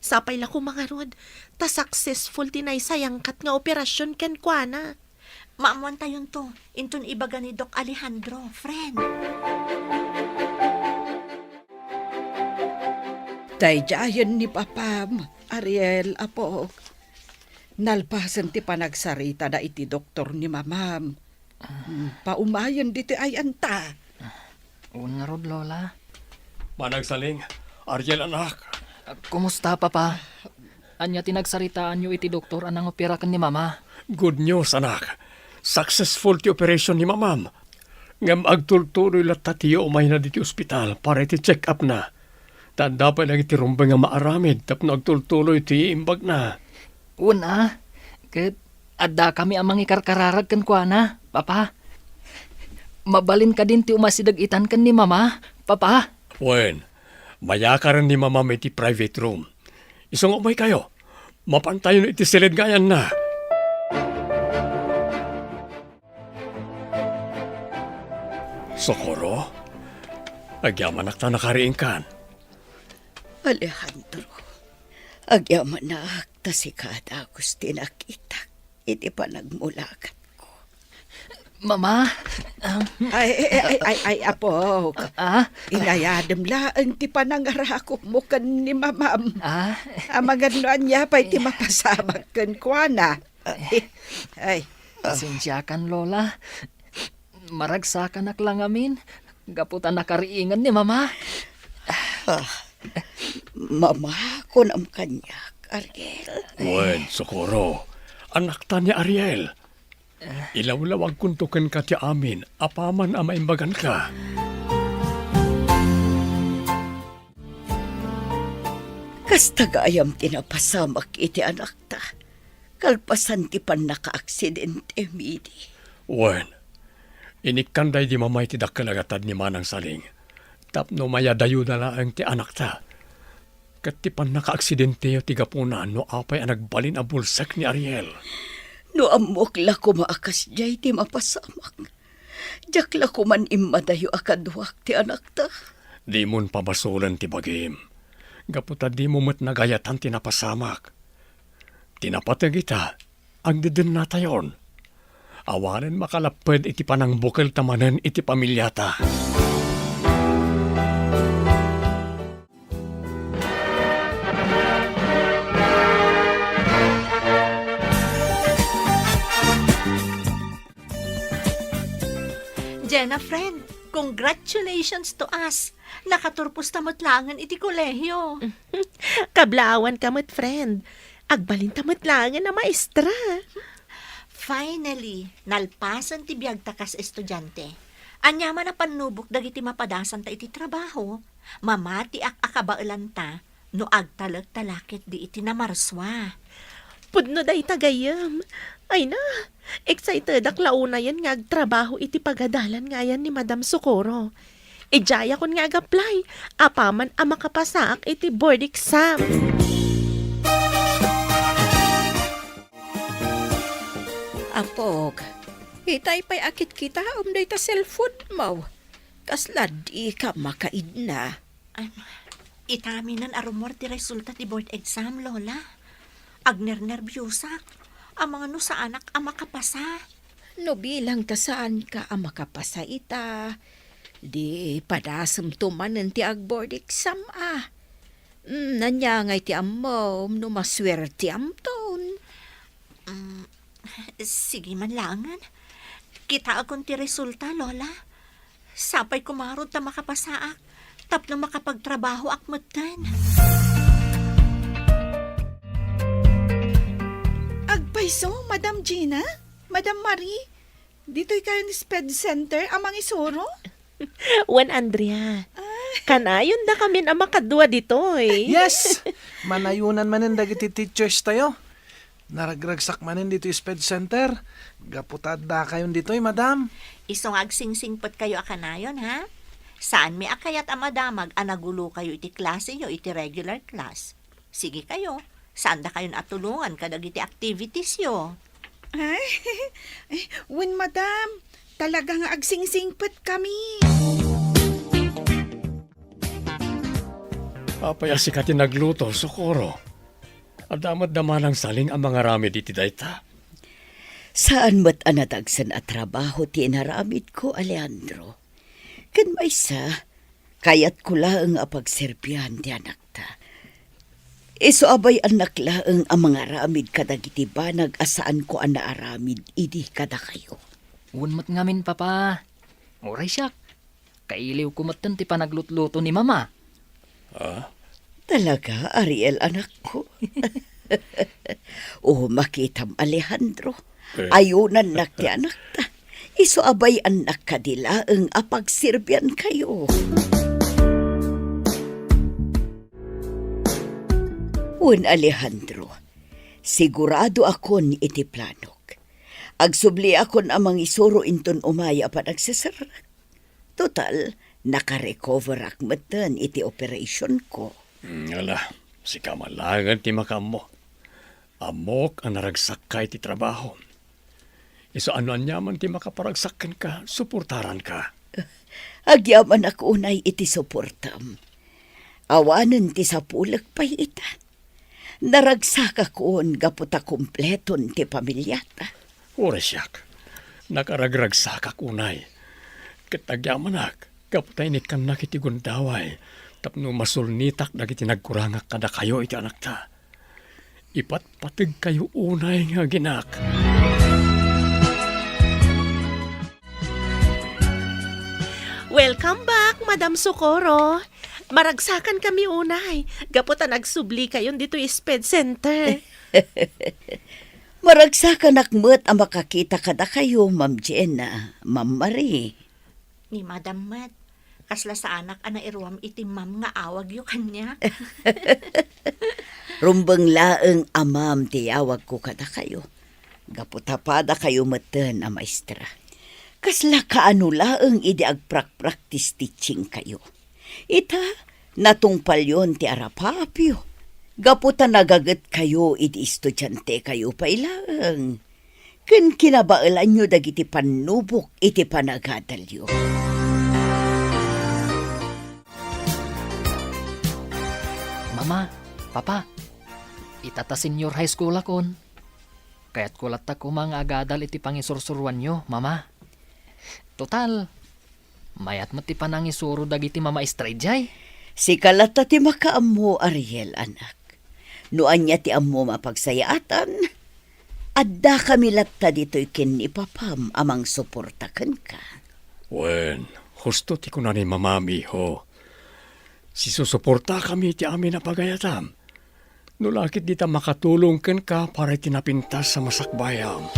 Sapay la koma ngarud, ta successful ti naisayangkat nga operasion kenkuana. Maammoantayonto, inton ibaga ni Doc Alejandro, friend. Daydiayen ni papam, Ariel, apok. Nalpasen ti panagsaritada iti doktor ni mamam. Ah. Hmm, paumayen ditoy ay-anta. Wen ngarud, Lola. Manang Saling, Ariel, anak. Ah, kumusta, Papa? Ania ti nagsaritaanyo iti doktor a nangopera ken ni Mama? Good news, anak. Successful ti operation ni Mamam. Ngem agtultuloy latta ti umayna ditoy ospital para iti check-up-na. Ta adda pay dagiti rumbeng nga maaramid tapno agtultuloy ti imbagna. Wen a, ket addakami a mangikarkararag kenkuana, Papa. Mabalin kadin ti umasideg itan ken ni Mama, Papa? Wen, mayakaren ni Mamam iti private room. Isu nga umaykayo, mapantayon iti siled nga ayanna. Socorro, agyamanak ta nakariingkan. Alejandro, agyamanak ta sika a dagus ti nakitak iti panagmulakatko. Mama, ah, Ay, ay, ay, ay, ay, apok. Ah? Inayadem laeng ti panangarakupmo ken ni mamam. Ah? Amangan no ania pay ti mapasamak kenkuana. Ay. Pasensiakan, Lola. Maragsakanak la ngamin, gapu ta nakariingan ni Mama. Ah, Mama, kunam kaniak, Ariel. Wen, Socorro, anakta ni Ariel. Ilawlawagkonto kenka ti amin apaman a maimbaganka. Kasta gayam ti napasamak iti anakta, kalpasan ti pannakaaksidente, Midi. Wen, inikkan daydi Mama iti dakkel a gatad ni Manang Saling tapno mayadayona laeng ti anakta. Ket ti pannakaaksidenteo ti gapuna no apay a nagbalin a bulsek ni Ariel. No ammok la koma a kasdiay ti mapasamak, diak la koman immadayo a kaduak ti anakta. Dimon pabasolen ti bagim, gapu ta dimo met nagayatan ti napasamak. Ti napateg ita, agdedennatayon. Awanen makalapped iti panangbukelta manen iti pamiliata. Na, friend, congratulations to us. Nakaturpos ta met laengen iti kolehiyo. Kablaawan ka met, friend. Agbalin ta met laengen a maestra. Finally, nalpasen ti biagta kas estudiante. Aniaman a pannubok dagiti mapadasanta iti trabaho, mamatiak a kabaelanta no agtalek ta la ketdi iti namarsua. Pudno dayta gayyem. Ay na, excitedak la unayen nga agtrabaho iti pagadalan nga ayan ni Madam Socorro. Idiayakon nga ag-apply, apaman a makapasaak iti board exam. Apok, itay pay a kitkitaem dayta cellphone mo. Kasla dika makaidna. Am, itaminan a rummuar ti resulta ti board exam, Lola. Agnernerbiosak. Amangan no saanak a makapasa. No bilang ta saanka a makapasa ita, di padasemto manen ti ag-board exam a. Mm, ania ngay ti ammom no masuertiamton? Mm, sige man laengen. Kitaekon ti resulta, Lola. Sapay kumarud ta makapasaak tapno makapagtrabahoak metten. Agpayso, Madam Gina? Madam Marie? Ditoy kayo ni Sped Center a mangisuro? Wen, Andrea. Ah. Kanayon dakamin a makadua ditoy. Yes! Manayonan manen dagiti teachers tayo. Naragragsak manen ditoy Sped Center. Gapu ta addakayon ditoy, madam. Isu nga agsingsingpet kayo a kanayon, ha? Saanmi a kayat a madamag a nagulo kayo iti klase yo iti regular class. Sige kayo, saan dakayon a tulongan kadagiti activities yo. Ay, ay, wen, madam, talaga nga agsingsingpet kami. Apay a sika ti nagluto, Socorro? Adda met da manang saling a mangaramid iti dayta? Saan met a nadagsen a trabaho ti inaramidko, Alejandro. Ken maysa, kayatko laeng a pagserbian ti anakta. Isu a bay-annak laeng a mangaramid kadagiti banag a saanko a naaramid idi kadakayo. Wen met ngamin, Papa. Uray siak, kailiwko metten ti panaglutluto ni Mama. Ah? Talaga, Ariel, anakko? O, makitam, Alejandro. Eh. Ayunannak ti anakta. Isu a bay-annak kadi laeng a pagserbiankayo. Wen, Alejandro, siguradoakon iti planok. Agsubliakon a mangisuro inton umay a panagseserrek. Total, nakarecoverak metten iti operationko. Mm, ala, sika man laengen ti makaammo. Ammok a naragsakka iti trabaho. Isu a no aniaman ti makaparagsak kenka, suportaranka. Agyamanak unay iti suportam. Awanen ti sapulek pay ita. Naragsakakon gapu ta kompleton ti pamiliata. Uray siak, nakaragragsakak unay. Ket agyamanak gapu ta inikkannak iti gundaway tapno masulnitak dagiti nagkurangak kadakayo iti anakta. Ipatpategkayo unay nga aginak. Welcome back, Madam Socorro. Maragsakan kami unay, gapu ta nagsubli kayon ditoy Sped Center. Maragsakanak met a makakita kadakayo, Ma'am Jenna, Ma'am Marie. Ni Madam met, kasla saanak a nairuam iti ma'am nga awagyo kaniak. Rumbeng laeng a ma'am ti yawagko kadakayo. Gapu ta padakayo metten a maestra. Kasla kaano laeng idi agprakpraktis teachingkayo. Ita, natungpalyon ti arapaapyo. Gapu ta nagagetkayo idi estudiantekayo pay laeng. Ken kinabaelanyo dagiti pannubok iti panagadalyo. Mama, Papa, ita ta senior high school akon. Kayatko latta koma nga agadal iti pangisursuroanyo, Mama. Total, mayat met ti panangisuro dagiti mamaestra idiay. Sika latta ti makaammo, Ariel, anak. No ania ti ammom a pagsayaatan, addakami latta ditoy ken ni Papam a mangsuporta kenka. Wen, husto ti kuna ni Mamam, iho. Sisusuportakami iti amin a pagayatam. No la ket dita makatulong kenka para iti napintas a masakbayam.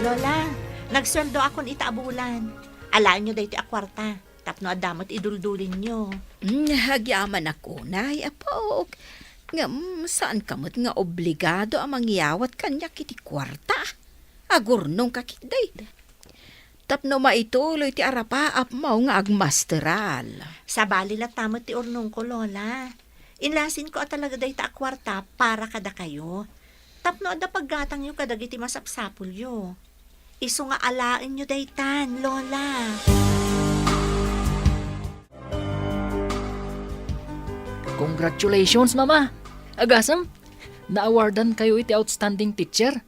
Lola, nagsueldoakon ita a bulan. Alaenyo daytoy a kuarta. Tapno adda met iduldulinyo. Mm, agyamanak unay, apok. Ngem, saanka met nga obligado a mangyawat kaniak iti kuarta. Agurnongka ketdi. Tapno maituloy ti arapaapmo nga agmasteral. Sabali latta met ti urnongko, Lola. Inlasinko a talaga dayta a kuarta para kadakayo. Tapno adda paggatangyo kadagiti masapsapulyo. Isu nga alaenyo daytan, Lola. Congratulations, Mama! Agasem, na-awardankayo iti outstanding teacher.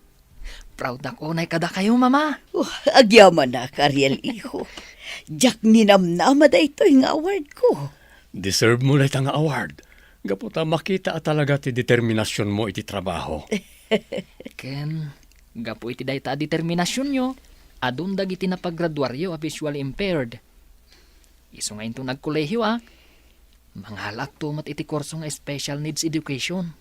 Proud ak unay kadakayo, Mama. Oh, agyamanak, Ariel, iho. Diak ninamnama daytoy nga award ko. Deserve mo dayta nga award. Gapu ta makita a talaga ti determinasionmo iti trabaho. Ken, gapu iti dayta a determinasionyo, adun dagiti napagraduaryo a visually impaired. Isu nga inton agkolehioak, mangalaakto met iti kurso nga special needs education.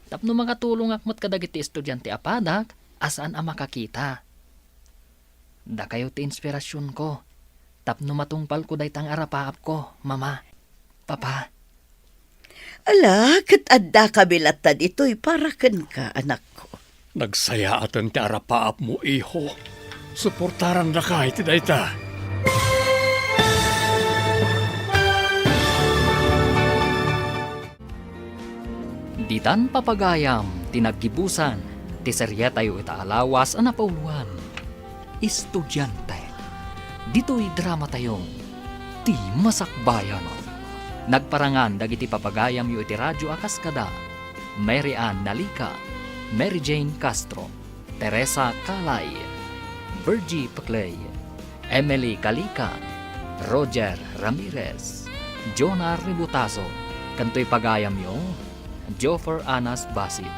Tapno makatulongak met kadagiti estudiante a padak a saan a makakita. Dakayo ti inspirasionko, tapno matungpalko dayta nga arapaapko, Mama, Papa. Ala, ket addakami latta ditoy para kenka, anakko. Nagsayaaten ti arapaapmo, iho. Suportarandaka iti dayta. Ditan papagayam ti naggibusan ti serietayo ita a lawas a napauloan, Estudiante. Ditoy dramatayo, Ti Masakbayan. Nagparangan dagiti papagayamyo iti radyo a kas kada Mary Ann Nalica, Mary Jane Castro, Teresa Calay, Virgie Peclay, Emily Calica, Roger Ramirez, Jonah Ributazo, ken toy pagayamyo, Joffer Anas Basit.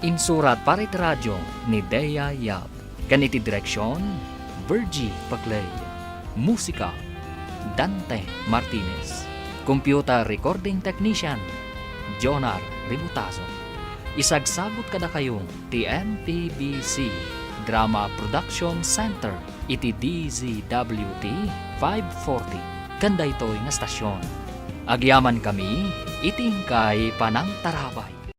Insurat para iti radyo ni Dea Yap, ken iti direksion, Virgie Peclay. Musika, Dante Martinez. Computer recording technician, Jonar Ributazo. Isagsagut kadakayo ti M P B C Drama Production Center iti D Z W T five forty ken daytoy nga stasyon. Agyamankami iti inkay panangtarabay.